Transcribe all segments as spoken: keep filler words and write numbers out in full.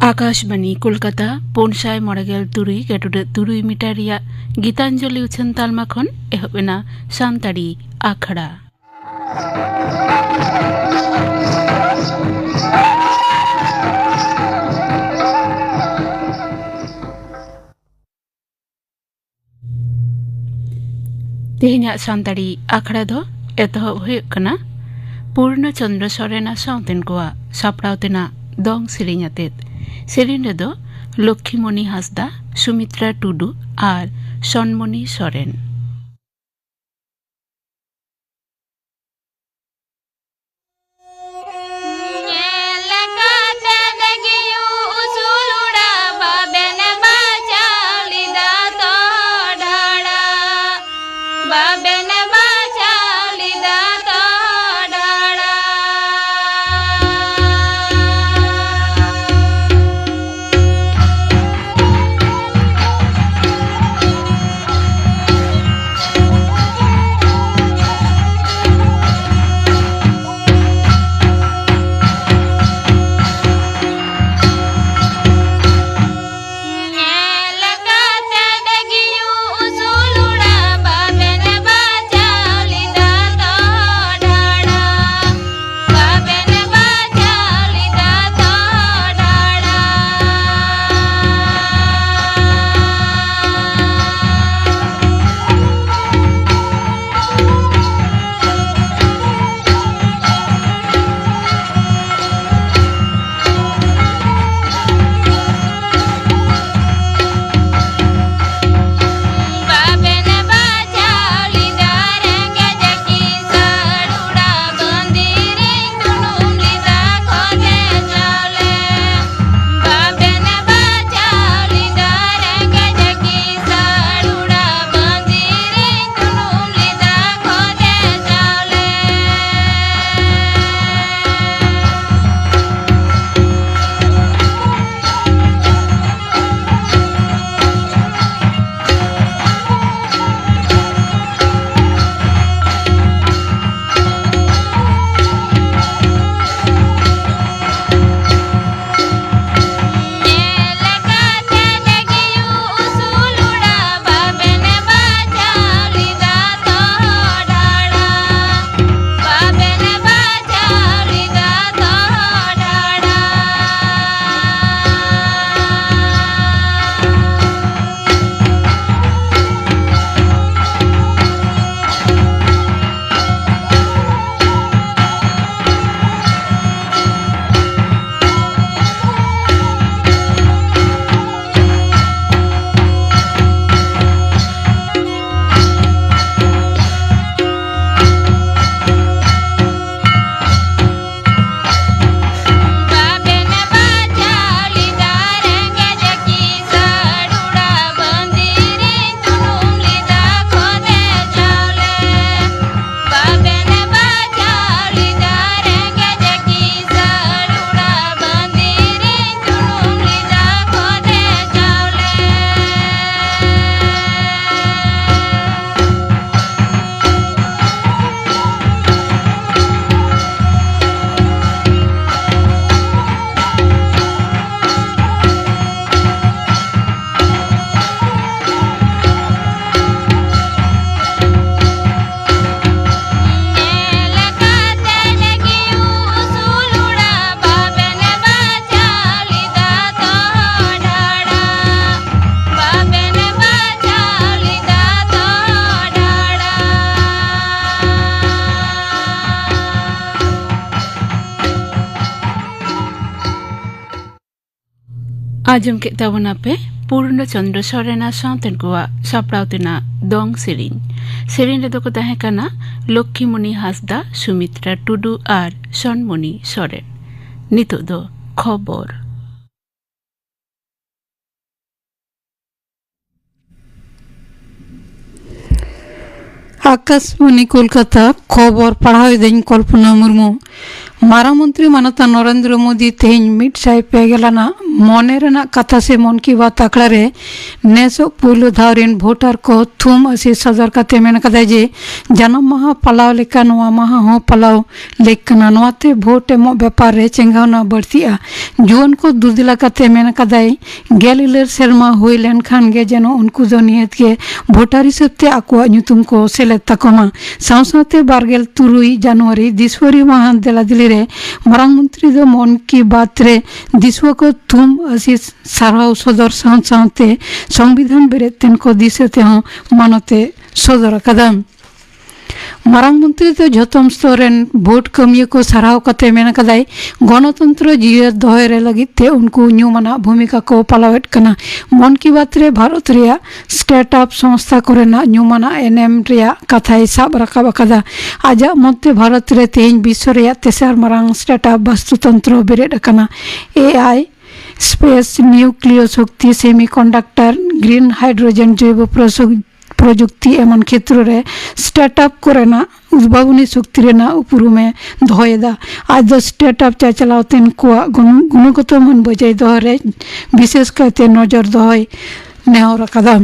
ᱟᱠᱟᱥᱵᱟᱱᱤ ᱠᱳᱞᱠᱟᱛᱟ, ᱯᱩᱱ ᱥᱟᱭ ᱢᱚᱬᱮ ᱜᱮᱞ ᱛᱩᱨᱩᱭ ᱜᱮᱴᱩᱰᱟᱹᱜ ᱛᱩᱨᱩᱭ ᱢᱤᱴᱟᱨ ᱨᱮᱭᱟᱜ ᱜᱤᱛᱟᱧᱡᱚᱞᱤ ᱩᱪᱷᱟᱹᱱ ᱛᱟᱞᱢᱟ ᱠᱷᱚᱱ ᱮᱦᱚᱵ ᱮᱱᱟ ᱥᱟᱱᱛᱟᱲᱤ ᱟᱠᱷᱲᱟ᱾ ᱛᱮᱦᱮᱧᱟᱜ ᱥᱟᱱᱛᱟᱲᱤ ᱟᱠᱷᱲᱟ ᱫᱚ ᱮᱛᱚᱦᱚᱵ ᱦᱩᱭᱩᱜ ᱠᱟᱱᱟ ᱯᱩᱨᱱᱚ ᱪᱚᱱᱫᱨᱚ ᱥᱚᱨᱮᱱᱟᱜ ᱥᱟᱶᱛᱮᱱ ᱠᱚᱣᱟᱜ ᱥᱟᱯᱲᱟᱣ ᱛᱮᱱᱟᱜ ᱫᱚᱝ ᱥᱮᱨᱮᱧ ᱟᱛᱮᱫ᱾ ᱥᱮᱨᱮᱧ ᱨᱮᱫᱚ ᱞᱚᱠᱠᱷᱤᱢᱚᱱᱤ ᱦᱟᱸᱥᱫᱟ, ᱥᱩᱢᱤᱛᱨᱟ ᱴᱩᱰᱩ ᱟᱨ ᱥᱚᱱᱢᱚᱱᱤ ᱥᱚᱨᱮᱱ᱾ ᱧᱮᱞ ᱠᱟᱛᱮ ᱜᱮᱭᱩ ᱩᱥᱩᱞ ᱩᱲᱟ ᱵᱟᱵᱮᱱ ᱵᱟᱡᱟᱣ ᱞᱮᱫᱟ ᱛᱚ ᱰᱷᱟᱲᱟ, ᱵᱟᱵᱮᱱ ᱵᱟᱡᱟᱣ ᱞᱮᱫᱟ ᱛᱚ ᱰᱷᱟᱲᱟ᱾ ᱟᱸᱡᱚᱢ ᱠᱮᱫ ᱛᱟᱵᱚᱱᱟᱯᱮ ᱯᱩᱨᱱᱚ ᱪᱚᱱᱫᱨᱚ ᱥᱚᱨᱮᱱ ᱟᱨ ᱥᱟᱶᱛᱮᱱ ᱠᱚᱣᱟᱜ ᱥᱟᱯᱲᱟᱣ ᱛᱮᱱᱟᱜ ᱫᱚᱝ ᱥᱮᱨᱮᱧ᱾ ᱥᱮᱨᱮᱧ ᱨᱮᱫᱚ ᱠᱚ ᱛᱟᱦᱮᱸ ᱠᱟᱱᱟ ᱞᱚᱠᱠᱷᱤᱢᱩᱱᱤ ᱦᱟᱸᱥᱫᱟ, ᱥᱩᱢᱤᱛᱨᱟ ᱴᱩᱰᱩ ᱟᱨ ᱥᱚᱱᱢᱩᱱᱤ ᱥᱚᱨᱮᱱ᱾ ᱱᱤᱛᱚᱜ ᱫᱚ ᱠᱷᱚᱵᱚᱨ᱾ ᱟᱠᱟᱥᱵᱟᱱᱤ ᱠᱳᱞᱠᱟᱛᱟ, ᱠᱷᱚᱵᱚᱨ ᱯᱟᱲᱦᱟᱣ ᱮᱫᱟᱹᱧ ᱠᱚᱞᱯᱚᱱᱟ ᱢᱩᱨᱢᱩ᱾ ᱢᱟᱨᱟᱝ ᱢᱚᱱᱛᱨᱤ ᱢᱟᱱᱚᱛᱟᱱ ᱱᱚᱨᱮᱱᱫᱨᱚ ᱢᱳᱫᱤ ᱛᱮᱦᱮᱧ ᱢᱤᱫ ᱥᱟᱭ ᱯᱮ ᱜᱮᱞ ᱟᱱᱟᱜ ᱢᱚᱱᱮ ᱨᱮᱱᱟᱜ ᱠᱟᱛᱷᱟ ᱥᱮ ᱢᱚᱱ ᱠᱤ ᱵᱟᱛ ᱟᱠᱷᱲᱟ ᱨᱮ ᱱᱮᱥᱚᱜ ᱯᱩᱭᱞᱩ ᱫᱷᱟᱣ ᱨᱮᱱ ᱵᱷᱳᱴᱟᱨ ᱠᱚ ᱛᱷᱩᱢ ᱟᱥᱤᱥ ᱥᱚᱫᱚᱨ ᱠᱟᱛᱮ ᱢᱮᱱ ᱠᱟᱫᱟᱭ ᱡᱮ ᱡᱟᱱᱟᱢ ᱢᱟᱦᱟ ᱯᱟᱞᱟᱣ ᱞᱮᱠᱟ ᱱᱚᱣᱟ ᱢᱟᱦᱟ ᱦᱚᱸ ᱯᱟᱞᱟᱣ ᱞᱮᱠ ᱠᱟᱱᱟ᱾ ᱱᱚᱣᱟᱛᱮ ᱵᱷᱳᱴ ᱮᱢᱚᱜ ᱵᱮᱯᱟᱨ ᱨᱮ ᱪᱮᱸᱜᱷᱟᱣᱱᱟ ᱵᱟᱹᱲᱛᱤᱜᱼᱟ᱾ ᱡᱩᱣᱟᱹᱱ ᱠᱚ ᱫᱩᱫᱤᱞᱟ ᱠᱟᱛᱮ ᱢᱮᱱ ᱠᱟᱫᱟᱭ, ᱜᱮᱞ ᱤᱨᱟᱹᱞ ᱥᱮᱨᱢᱟ ᱦᱩᱭ ᱞᱮᱱᱠᱷᱟᱱ ᱜᱮ ᱡᱮᱱᱚ ᱩᱱᱠᱩ ᱫᱚ ᱱᱤᱦᱟᱹᱛ ᱜᱮ ᱵᱷᱳᱴᱟᱨ ᱦᱤᱥᱟᱹᱵ ᱛᱮ ᱟᱠᱚᱣᱟᱜ ᱧᱩᱛᱩᱢ ᱠᱚ ᱥᱮᱞᱮᱫ ᱛᱟᱠᱚ ᱢᱟ᱾ ᱥᱟᱶ ᱥᱟᱶᱛᱮ ᱵᱟᱨ ᱜᱮᱞ ᱛᱩᱨᱩᱭ ᱡᱟᱱᱩᱣᱟᱨᱤ ᱫᱤᱥᱣᱟᱹᱨᱤ ᱢᱟᱦᱟ ᱫᱮᱞᱟ ᱫᱤᱞᱤ ᱨᱮ ᱢᱟᱨᱟᱝ ᱢᱚᱱᱛᱨᱤ ᱫᱚ ᱢᱚᱱ ᱠᱤ ᱵᱟᱛ ᱨᱮ ᱫᱤᱥᱣᱟᱹ ᱠᱚ ᱛᱷᱩᱢ ᱟᱥᱤᱥ ᱥᱟᱨᱦᱟᱣ ᱥᱚᱫᱚᱨ ᱥᱟᱶ ᱥᱟᱶᱛᱮ ᱥᱚᱝᱵᱤᱫᱷᱟᱱ ᱵᱮᱨᱮᱫ ᱛᱮᱱ ᱠᱚ ᱫᱤᱥᱟᱹ ᱛᱮᱦᱚᱸ ᱢᱟᱱᱚᱛ ᱮ ᱥᱚᱫᱚᱨ ᱟᱠᱟᱫᱟ᱾ ᱢᱟᱨᱟᱝ ᱢᱚᱱᱛᱨᱤ ᱫᱚ ᱡᱷᱚᱛᱚᱢ ᱥᱛᱚᱨ ᱨᱮᱱ ᱵᱷᱳᱴ ᱠᱟᱹᱢᱤᱭᱟᱹ ᱠᱚ ᱥᱟᱨᱦᱟᱣ ᱠᱟᱛᱮ ᱢᱮᱱ ᱟᱠᱟᱫᱟᱭ, ᱜᱚᱱᱚᱛᱚᱱᱛᱨᱚ ᱡᱤᱭᱟᱹᱲ ᱫᱚᱦᱚᱭ ᱨᱮ ᱞᱟᱹᱜᱤᱫ ᱛᱮ ᱩᱱᱠᱩ ᱧᱩᱢᱟᱱᱟᱜ ᱵᱷᱩᱢᱤᱠᱟ ᱠᱚ ᱯᱟᱞᱟᱣᱮᱫ ᱠᱟᱱᱟ᱾ ᱢᱚᱱ ᱠᱤ ᱵᱟᱛ ᱨᱮ ᱵᱷᱟᱨᱚᱛ ᱨᱮᱭᱟᱜ ᱥᱴᱟᱨᱴ ᱟᱯ ᱥᱚᱝᱥᱛᱷᱟ ᱠᱚᱨᱮᱱᱟᱜ ᱧᱩᱢᱟᱱᱟᱜ ᱮᱱᱮᱢ ᱨᱮᱭᱟᱜ ᱠᱟᱛᱷᱟᱭ ᱥᱟᱵ ᱨᱟᱠᱟᱵ ᱟᱠᱟᱫᱟ᱾ ᱟᱡᱟᱜ ᱢᱚᱛ ᱛᱮ ᱵᱷᱟᱨᱚᱛ ᱨᱮ ᱛᱮᱦᱮᱧ ᱵᱤᱥᱣ ᱨᱮᱭᱟᱜ ᱛᱮᱥᱟᱨ ᱢᱟᱨᱟᱝ ᱥᱴᱟᱨᱴ ᱟᱯ ᱵᱟᱥᱛᱩᱛᱚᱱᱛᱨᱚ ᱵᱮᱨᱮᱫ ᱟᱠᱟᱱᱟ᱾ ᱮ ᱟᱭ, ᱥᱯᱮᱥ, ᱱᱤᱭᱩᱠᱞᱤᱭᱚ ᱥᱚᱠᱛᱤ, ᱥᱮᱢᱤᱠᱚᱱᱰᱟᱠᱴᱟᱨ, ᱜᱨᱤᱱ ᱦᱟᱭᱰᱨᱳᱡᱮᱱ, ᱡᱚᱭᱵᱚ ᱯᱨᱚᱥᱚ-, ᱯᱨᱚᱡᱩᱠᱛᱤ ᱮᱢᱟᱱ ᱠᱷᱮᱛᱨᱚ ᱨᱮ ᱥᱴᱟᱨᱴ ᱟᱯ ᱠᱚᱨᱮᱱᱟᱜ ᱩᱫᱵᱷᱟᱵᱚᱱᱤ ᱥᱚᱠᱛᱤ ᱨᱮᱱᱟᱜ ᱩᱯᱨᱩᱢᱮ ᱫᱚᱦᱚᱭᱮᱫᱟ᱾ ᱟᱡ ᱫᱚ ᱥᱴᱟᱨᱴ ᱟᱯ ᱪᱟᱪᱞᱟᱣ ᱛᱮᱱ ᱠᱚᱣᱟᱜ ᱜᱩᱱ-, ᱜᱩᱱᱚᱜᱚᱛᱚ ᱢᱟᱹᱱ ᱵᱚᱡᱟᱭ ᱫᱚᱦᱚ ᱨᱮ ᱵᱤᱥᱮᱥ ᱠᱟᱭᱛᱮ ᱱᱚᱡᱚᱨ ᱫᱚᱦᱚᱭ ᱱᱮᱦᱚᱨ ᱟᱠᱟᱫᱟ᱾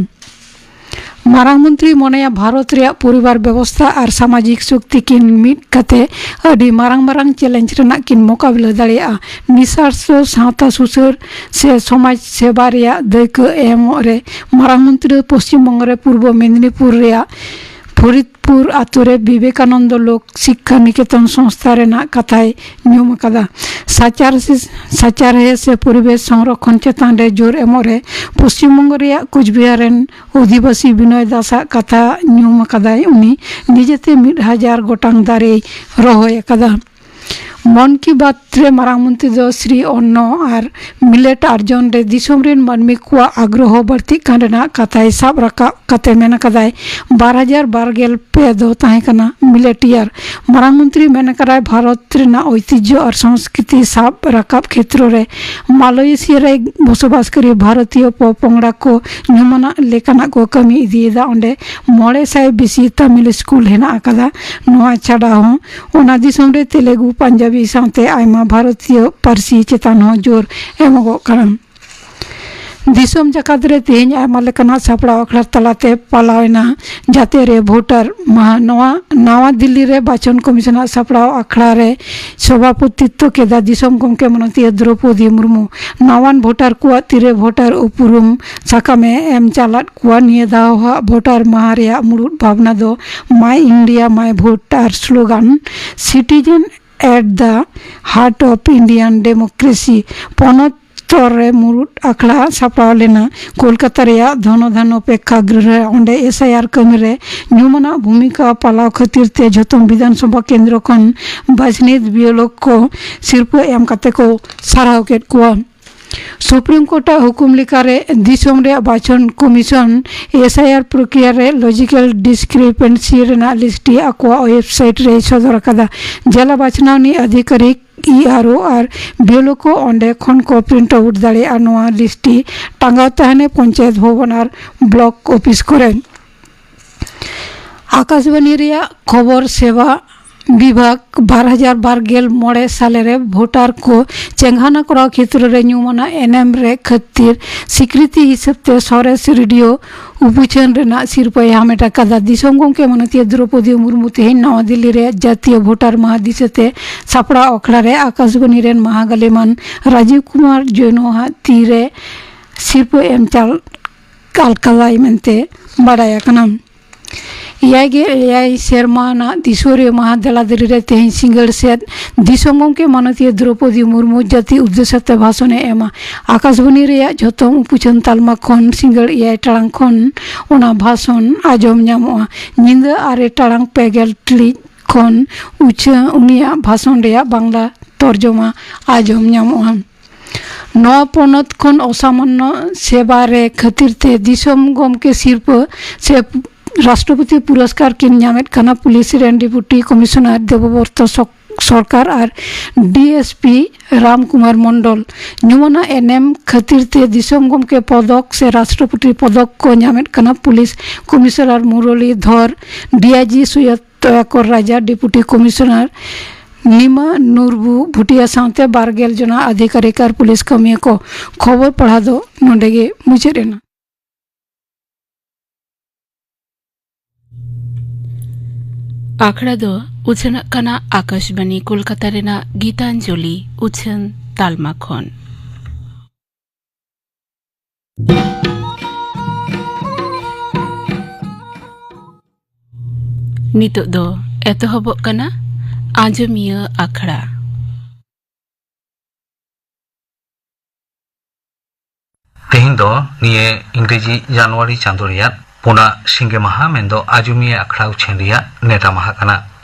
ᱢᱟᱨᱟᱝ ᱢᱚᱱᱛᱨᱤ ᱢᱚᱱᱮᱭᱟ ᱵᱷᱟᱨᱚᱛ ᱨᱮᱭᱟᱜ ᱯᱚᱨᱤᱵᱟᱨ ᱵᱮᱵᱚᱥᱛᱷᱟ ᱟᱨ ᱥᱟᱢᱟᱡᱤᱠ ᱥᱚᱠᱛᱤ ᱠᱤᱱ ᱢᱤᱫ ᱠᱟᱛᱮ ᱟᱹᱰᱤ ᱢᱟᱨᱟᱝ ᱢᱟᱨᱟᱝ ᱪᱮᱞᱮᱧᱡᱽ ᱨᱮᱱᱟᱜ ᱠᱤᱱ ᱢᱚᱠᱟᱵᱤᱞᱟᱹ ᱫᱟᱲᱮᱭᱟᱜᱼᱟ᱾ ᱱᱤᱥᱟᱨᱥᱚ ᱥᱟᱶᱛᱟ ᱥᱩᱥᱟᱹᱨ ᱥᱮ ᱥᱚᱢᱟᱡᱽ ᱥᱮᱵᱟ ᱨᱮᱭᱟᱜ ᱫᱟᱹᱭᱠᱟᱹ ᱮᱢᱚᱜ ᱨᱮ ᱢᱟᱨᱟᱝ ᱢᱚᱱᱛᱨᱤ ᱫᱚ ᱯᱚᱥᱪᱤᱢ ᱵᱚᱝᱜᱚ ᱨᱮ ᱯᱩᱨᱵᱚ ᱢᱮᱫᱤᱱᱤᱯᱩᱨ ᱨᱮᱭᱟᱜ ᱯᱷᱚᱨᱤᱫᱯᱩᱨ ᱟᱛᱳ ᱨᱮ ᱵᱤᱵᱮᱠᱟᱱᱚᱱᱫᱚ ᱞᱳᱠ ᱥᱤᱠᱠᱷᱟ ᱱᱤᱠᱮᱛᱚᱱ ᱥᱚᱝᱥᱛᱷᱟ ᱨᱮᱱᱟᱜ ᱠᱟᱛᱷᱟᱭ ᱧᱩᱢ ᱟᱠᱟᱫᱟ᱾ ᱥᱟᱪᱟᱨ ᱥᱮ, ᱥᱟᱪᱟᱨᱦᱮ ᱥᱮ ᱯᱚᱨᱤᱵᱮᱥ ᱥᱚᱝᱨᱚᱠᱷᱚᱱ ᱪᱮᱛᱟᱱ ᱨᱮ ᱡᱳᱨ ᱮᱢᱚᱜ ᱨᱮ ᱯᱚᱥᱪᱤᱢ ᱵᱚᱝᱜᱚ ᱨᱮᱭᱟᱜ ᱠᱳᱪᱵᱤᱦᱟᱨ ᱨᱮᱱ ᱚᱫᱷᱤᱵᱟᱥᱤ ᱵᱤᱱᱚᱭ ᱫᱟᱥᱟᱜ ᱠᱟᱛᱷᱟ ᱧᱩᱢ ᱟᱠᱟᱫᱟᱭ᱾ ᱩᱱᱤ ᱱᱤᱡᱮᱛᱮ ᱢᱤᱫ ᱦᱟᱡᱟᱨ ᱜᱚᱴᱟᱝ ᱫᱟᱨᱮᱭ ᱨᱚᱦᱚᱭ ᱟᱠᱟᱫᱟ᱾ ᱢᱚᱱ ᱠᱤ ᱵᱟᱛ ᱨᱮ ᱢᱟᱨᱟᱝ ᱢᱚᱱᱛᱨᱤ ᱫᱚ ᱥᱨᱤ ᱚᱱᱱᱚ ᱟᱨ ᱢᱤᱞᱮᱴ ᱟᱨᱡᱚᱱ ᱨᱮ ᱫᱤᱥᱚᱢ ᱨᱮᱱ ᱢᱟᱹᱱᱢᱤ ᱠᱚᱣᱟᱜ ᱟᱜᱽᱨᱚᱦᱚ ᱵᱟᱹᱲᱛᱤᱜ ᱠᱟᱱ ᱨᱮᱱᱟᱜ ᱠᱟᱛᱷᱟᱭ ᱥᱟᱵ ᱨᱟᱠᱟᱵ ᱠᱟᱛᱮ ᱢᱮᱱ ᱟᱠᱟᱫᱟᱭ, ᱵᱟᱨ ᱦᱟᱡᱟᱨ ᱵᱟᱨ ᱜᱮᱞ ᱯᱮ ᱫᱚ ᱛᱟᱦᱮᱸ ᱠᱟᱱᱟ ᱢᱤᱞᱮᱴ ᱤᱭᱟᱨ᱾ ᱢᱟᱨᱟᱝ ᱢᱚᱱᱛᱨᱤ ᱢᱮᱱ ᱟᱠᱟᱫᱟᱭ, ᱵᱷᱟᱨᱚᱛ ᱨᱮᱱᱟᱜ ᱳᱭᱛᱤᱡᱽᱡᱷᱚ ᱟᱨ ᱥᱚᱝᱥᱠᱨᱤᱛᱤ ᱥᱟᱵ ᱨᱟᱠᱟᱵ ᱠᱷᱮᱛᱨᱚ ᱨᱮ ᱢᱟᱞᱚᱭᱮᱥᱤᱭᱟ ᱨᱮ ᱵᱚᱥᱚᱵᱟᱥ ᱠᱟᱹᱨᱤ ᱵᱷᱟᱨᱚᱛᱤᱭᱚ ᱯᱚᱯᱚᱝᱲᱟ ᱠᱚ ᱧᱩᱢᱟᱱᱟᱜ ᱞᱮᱠᱟᱱᱟᱜ ᱠᱚ ᱠᱟᱹᱢᱤ ᱤᱫᱤᱭᱮᱫᱟ᱾ ᱚᱸᱰᱮ ᱢᱚᱬᱮ ᱥᱟᱭ ᱵᱮᱥᱤ ᱛᱟᱢᱤᱞ ᱥᱠᱩᱞ ᱦᱮᱱᱟᱜ ᱟᱠᱟᱫᱟ᱾ ᱱᱚᱣᱟ ᱪᱷᱟᱰᱟ ᱦᱚᱸ ᱚᱱᱟ ᱫᱤᱥᱚᱢ ᱨᱮ ᱛᱮᱞᱮᱜᱩ, ᱯᱟᱧᱡᱟᱵᱤ ᱥᱟᱶᱛᱮ ᱟᱭᱢᱟ ᱵᱷᱟᱨᱚᱛᱤᱭᱚ ᱯᱟᱹᱨᱥᱤ ᱪᱮᱛᱟᱱ ᱦᱚᱸ ᱡᱳᱨ ᱮᱢᱚᱜᱚᱜ ᱠᱟᱱᱟ᱾ ᱫᱤᱥᱚᱢ ᱡᱟᱠᱟᱛ ᱨᱮ ᱛᱮᱦᱮᱧ ᱟᱭᱢᱟ ᱞᱮᱠᱟᱱᱟᱜ ᱥᱟᱯᱲᱟᱣ ᱟᱠᱷᱲᱟ ᱛᱟᱞᱟᱛᱮ ᱯᱟᱞᱟᱣ ᱮᱱᱟ ᱡᱟᱹᱛᱤᱭᱟᱹᱨᱤ ᱵᱷᱳᱴᱟᱨ ᱢᱟᱦᱟ᱾ ᱱᱚᱣᱟ ᱱᱟᱣᱟ ᱫᱤᱞᱞᱤ ᱨᱮ ᱵᱟᱪᱷᱚᱱ ᱠᱚᱢᱤᱥᱚᱱᱟᱜ ᱥᱟᱯᱲᱟᱣ ᱟᱠᱷᱲᱟ ᱨᱮ ᱥᱚᱵᱷᱟᱯᱚᱛᱤᱛᱛᱚ ᱠᱮᱫᱟ ᱫᱤᱥᱚᱢ ᱜᱚᱢᱠᱮ ᱢᱟᱱᱚᱛᱤᱭᱟᱹ ᱫᱨᱚᱯᱚᱫᱤ ᱢᱩᱨᱢᱩ᱾ ᱱᱟᱣᱟᱱ ᱵᱷᱳᱴᱟᱨ ᱠᱚᱣᱟᱜ ᱛᱤᱨᱮ ᱵᱷᱳᱴᱟᱨ ᱩᱯᱨᱩᱢ ᱥᱟᱠᱟᱢᱮ ᱮᱢ ᱪᱟᱞᱟᱫ ᱠᱚᱣᱟ᱾ ᱱᱤᱭᱟᱹ ᱫᱷᱟᱣ ᱦᱟᱜ ᱵᱷᱳᱴᱟᱨ ᱢᱟᱦᱟ ᱨᱮᱭᱟᱜ ᱢᱩᱲᱩᱫ ᱵᱷᱟᱵᱽᱱᱟ ᱫᱚ My India My Vote R slogan Citizen at the Heart of Indian Democracy ᱯᱚᱱᱚᱛ ᱛᱚᱨ ᱨᱮ ᱢᱩᱲᱩᱫ ᱟᱠᱷᱲᱟ ᱥᱟᱯᱲᱟᱣ ᱞᱮᱱᱟ᱾ ᱠᱳᱞᱠᱟᱛᱟ ᱨᱮᱭᱟᱜ ᱫᱷᱚᱱᱚ ᱫᱷᱟᱱᱚ ᱯᱮᱠᱠᱷᱟᱜᱨᱤᱦ ᱨᱮ ᱚᱸᱰᱮ ᱮᱥ ᱟᱭ ᱟᱨ ᱠᱟᱹᱢᱤ ᱨᱮ ᱧᱩᱢᱟᱱᱟᱜ ᱵᱷᱩᱢᱤᱠᱟ ᱯᱟᱞᱟᱣ ᱠᱷᱟᱹᱛᱤᱨ ᱛᱮ ᱡᱷᱚᱛᱚᱢ ᱵᱤᱫᱷᱟᱱ ᱥᱚᱵᱷᱟ ᱠᱮᱱᱫᱨᱚ ᱠᱷᱚᱱ ᱵᱟᱪᱷᱱᱤᱛ ᱵᱤᱭᱳᱞᱚᱠ ᱠᱚ ᱥᱤᱨᱯᱟᱹ ᱮᱢ ᱠᱟᱛᱮ ᱠᱚ ᱥᱟᱨᱦᱟᱣ ᱠᱮᱫ ᱠᱚᱣᱟ᱾ ᱥᱩᱯᱨᱤᱢ ᱠᱳᱨᱴᱟᱜ ᱦᱩᱠᱩᱢ ᱞᱮᱠᱟᱨᱮ ᱫᱤᱥᱚᱢ ᱨᱮᱭᱟᱜ ᱵᱟᱪᱷᱚᱱ ᱠᱚᱢᱤᱥᱚᱱ ᱮᱥ ᱟᱭ ᱟᱨ ᱯᱨᱚᱠᱨᱤᱭᱟ ᱨᱮ ᱞᱚᱡᱤᱠᱟᱞ ᱰᱤᱥᱠᱨᱮᱯᱮᱱᱥᱤ ᱨᱮᱱᱟᱜ ᱞᱤᱥᱴ ᱟᱠᱚᱣᱟᱜ ᱳᱭᱮᱵᱥᱟᱭᱤᱴ ᱨᱮᱭ ᱥᱚᱫᱚᱨ ᱟᱠᱟᱫᱟ᱾ ᱡᱮᱞᱟ ᱵᱟᱪᱷᱱᱟᱣᱱᱤ ᱟᱫᱷᱤᱠᱟᱨᱤᱠ ᱤ ᱟᱨ ᱳ ᱟᱨ ᱵᱤᱭᱳᱞᱚᱠ ᱠᱚ ᱚᱸᱰᱮ ᱠᱷᱚᱱ ᱠᱚ ᱯᱨᱤᱱᱴ ᱟᱣᱩᱴ ᱫᱟᱲᱮᱭᱟᱜᱼᱟ᱾ ᱱᱚᱣᱟ ᱞᱤᱥᱴ ᱴᱟᱸᱜᱟᱣ ᱛᱟᱦᱮᱱᱟ ᱯᱚᱧᱪᱟᱭᱮᱛ ᱵᱷᱚᱵᱚᱱ ᱟᱨ ᱵᱞᱚᱠ ᱚᱯᱷᱤᱥ ᱠᱚᱨᱮ᱾ ᱟᱠᱟᱥᱵᱟᱱᱤ ᱨᱮᱭᱟᱜ ᱠᱷᱚᱵᱚᱨ ᱥᱮᱵᱟ ᱵᱤᱵᱷᱟᱜᱽ ᱵᱟᱨ ᱦᱟᱡᱟᱨ ᱵᱟᱨ ᱜᱮᱞ ᱢᱚᱬᱮ ᱥᱟᱞᱮ ᱨᱮ ᱵᱷᱳᱴᱟᱨ ᱠᱚ ᱪᱮᱸᱜᱷᱟᱱᱟ ᱠᱚᱨᱟᱣ ᱠᱷᱮᱛᱨᱚ ᱨᱮ ᱧᱩᱢᱟᱱᱟᱜ ᱮᱱᱮᱢ ᱨᱮ ᱠᱷᱟᱹᱛᱤᱨ ᱥᱤᱠᱨᱤᱛᱤ ᱦᱤᱥᱟᱹᱵ ᱛᱮ ᱥᱚᱨᱮᱥ ᱨᱮᱰᱤᱭᱳ ᱩᱯᱩᱪᱷᱟᱹᱱ ᱨᱮᱱᱟᱜ ᱥᱤᱨᱯᱟᱹᱭ ᱦᱟᱢᱮᱴ ᱟᱠᱟᱫᱟ᱾ ᱫᱤᱥᱚᱢ ᱜᱚᱢᱠᱮ ᱢᱟᱱᱚᱛᱤᱭᱟᱹ ᱫᱨᱚᱯᱚᱫᱤ ᱢᱩᱨᱢᱩ ᱛᱮᱦᱮᱧ ᱱᱟᱣᱟ ᱫᱤᱞᱞᱤ ᱨᱮ ᱡᱟᱹᱛᱤᱭᱟᱹ ᱵᱷᱳᱴᱟᱨ ᱢᱟᱦᱟ ᱫᱤᱥᱟᱹᱛᱮ ᱥᱟᱯᱲᱟᱣ ᱟᱠᱷᱲᱟ ᱨᱮ ᱟᱠᱟᱥᱵᱟᱱᱤ ᱨᱮᱱ ᱢᱟᱦᱟ ᱜᱟᱹᱞᱤᱢᱟᱱ ᱨᱟᱡᱤᱵᱽ ᱠᱩᱢᱟᱨ ᱡᱳᱭᱱᱚ ᱟᱜ ᱛᱤᱨᱮ ᱥᱤᱨᱯᱟᱹ ᱮᱢ ᱪᱟᱞ ᱠᱟᱞᱠᱟᱞᱟᱭ ᱢᱮᱱᱛᱮ ᱵᱟᱰᱟᱭ ᱟᱠᱟᱱᱟ᱾ ᱮᱭᱟᱭ ᱜᱮᱞ ᱮᱭᱟᱭ ᱥᱮᱨᱢᱟ ᱨᱮᱱᱟᱜ ᱫᱤᱥᱣᱟᱹᱨᱤᱭᱟᱹ ᱢᱟᱦᱟ ᱫᱮᱞᱟ ᱫᱮᱞᱤ ᱨᱮ ᱛᱮᱦᱮᱧ ᱥᱤᱸᱜᱟᱹᱲ ᱥᱮᱫ ᱫᱤᱥᱚᱢ ᱜᱚᱢᱠᱮ ᱢᱟᱱᱚᱛᱤᱭᱟᱹ ᱫᱨᱚᱯᱚᱫᱤ ᱢᱩᱨᱢᱩ ᱡᱟᱹᱛᱤ ᱩᱫᱽᱫᱮᱥᱚ ᱛᱮ ᱵᱷᱟᱥᱚᱱ ᱮ ᱮᱢᱟ᱾ ᱟᱠᱟᱥᱵᱟᱱᱤ ᱨᱮᱭᱟᱜ ᱡᱷᱚᱛᱚ ᱩᱯᱩᱪᱷᱟᱹᱱ ᱛᱟᱞᱢᱟ ᱠᱷᱚᱱ ᱥᱤᱸᱜᱟᱹᱲ ᱮᱭᱟᱭ ᱴᱟᱲᱟᱝ ᱠᱷᱚᱱ ᱚᱱᱟ ᱵᱷᱟᱥᱚᱱ ᱟᱸᱡᱚᱢ ᱧᱟᱢᱚᱜᱼᱟ᱾ ᱧᱤᱫᱟᱹ ᱟᱨᱮ ᱴᱟᱲᱟᱝ ᱯᱮ ᱜᱮᱞ ᱴᱤᱲᱤᱡ ᱠᱷᱚᱱ ᱩᱪᱷᱟᱹ ᱩᱱᱤᱭᱟᱜ ᱵᱷᱟᱥᱚᱱ ᱨᱮᱭᱟᱜ ᱵᱟᱝᱞᱟ ᱛᱚᱨᱡᱚᱢᱟ ᱟᱸᱡᱚᱢ ᱧᱟᱢᱚᱜᱼᱟ᱾ ᱱᱚᱣᱟ ᱯᱚᱱᱚᱛ ᱠᱷᱚᱱ ᱚᱥᱟᱢᱟᱱᱱᱚ ᱥᱮᱵᱟ ᱨᱮ ᱠᱷᱟᱹᱛᱤᱨ ᱛᱮ ᱫᱤᱥᱚᱢ ᱜᱚᱢᱠᱮ ᱥᱤᱨᱯᱟᱹ ᱥᱮ ᱨᱟᱥᱴᱨᱚᱯᱚᱛᱤ ᱯᱩᱨᱚᱥᱠᱟᱨ ᱠᱤᱱ ᱧᱟᱢᱮᱫ ᱠᱟᱱᱟ ᱯᱩᱞᱤᱥ ᱨᱮᱱ ᱰᱮᱯᱩᱴᱤ ᱠᱚᱢᱤᱥᱚᱱᱟᱨ ᱫᱮᱵᱚᱵᱨᱚᱛᱚ ᱥᱚᱠ-, ᱥᱚᱨᱠᱟᱨ ᱟᱨ ᱰᱤᱮᱥᱯᱤ ᱨᱟᱢ ᱠᱩᱢᱟᱨ ᱢᱚᱱᱰᱚᱞ᱾ ᱧᱩᱢᱟᱱᱟᱜ ᱮᱱᱮᱢ ᱠᱷᱟᱹᱛᱤᱨ ᱛᱮ ᱫᱤᱥᱚᱢ ᱜᱚᱢᱠᱮ ᱯᱚᱫᱚᱠ ᱥᱮ ᱨᱟᱥᱴᱨᱚᱯᱚᱛᱤ ᱯᱚᱫᱚᱠ ᱠᱚ ᱧᱟᱢᱮᱫ ᱠᱟᱱᱟ ᱯᱩᱞᱤᱥ ᱠᱚᱢᱤᱥᱚᱱᱟᱨ ᱢᱩᱨᱚᱞᱤ ᱫᱷᱚᱨ, ᱰᱤᱟᱭᱡᱤ ᱥᱚᱭᱭᱚᱫ ᱛᱚᱭᱟᱠᱚᱨ ᱨᱟᱡᱟ, ᱰᱮᱯᱩᱴᱤ ᱠᱚᱢᱤᱥᱚᱱᱟᱨ ᱱᱤᱢᱟ ᱱᱩᱨᱵᱩ ᱵᱷᱩᱴᱤᱭᱟ ᱥᱟᱶᱛᱮ ᱵᱟᱨ ᱜᱮᱞ ᱡᱚᱱᱟ ᱟᱫᱷᱤᱠᱟᱨᱤᱠ ᱟᱨ ᱯᱩᱞᱤᱥ ᱠᱟᱹᱢᱤᱭᱟᱹ ᱠᱚ᱾ ᱠᱷᱚᱵᱚᱨ ᱯᱟᱲᱦᱟᱣ ᱫᱚ ᱱᱚᱰᱮ ᱜᱮ ᱢᱩᱪᱟᱹᱫ ᱮᱱᱟ᱾ ᱟᱠᱷᱲᱟ ᱫᱚ ᱩᱪᱷᱟᱹᱱᱚᱜ ᱠᱟᱱᱟ ᱟᱠᱟᱥᱵᱟᱬᱤ ᱠᱳᱞᱠᱟᱛᱟ ᱨᱮᱱᱟᱜ ᱜᱤᱛᱟᱧᱡᱚᱞᱤ ᱩᱪᱷᱟᱹᱱ ᱛᱟᱞᱢᱟ ᱠᱷᱚᱱ᱾ ᱱᱤᱛᱚᱜ ᱫᱚ ᱮᱛᱚᱦᱚᱵᱚᱜ ᱠᱟᱱᱟ ᱟᱸᱡᱚᱢᱤᱭᱟᱹ ᱟᱠᱷᱲᱟ᱾ ᱛᱮᱦᱮᱧ ᱫᱚ ᱱᱤᱭᱟᱹ ᱤᱝᱨᱮᱡᱤ ᱡᱟᱱᱩᱣᱟᱨᱤ ᱪᱟᱸᱫᱳ ᱨᱮᱭᱟᱜ ᱯᱩᱱᱟᱜ ᱥᱤᱸᱜᱮ ᱢᱟᱦᱟ, ᱢᱮᱱᱫᱚ ᱟᱸᱡᱚᱢᱤᱭᱟᱹ ᱟᱠᱷᱲᱟ ᱩᱪᱷᱟᱹᱱ ᱨᱮᱭᱟᱜ ᱱᱮᱰᱟ ᱢᱟᱦᱟ ᱠᱟᱱᱟ᱾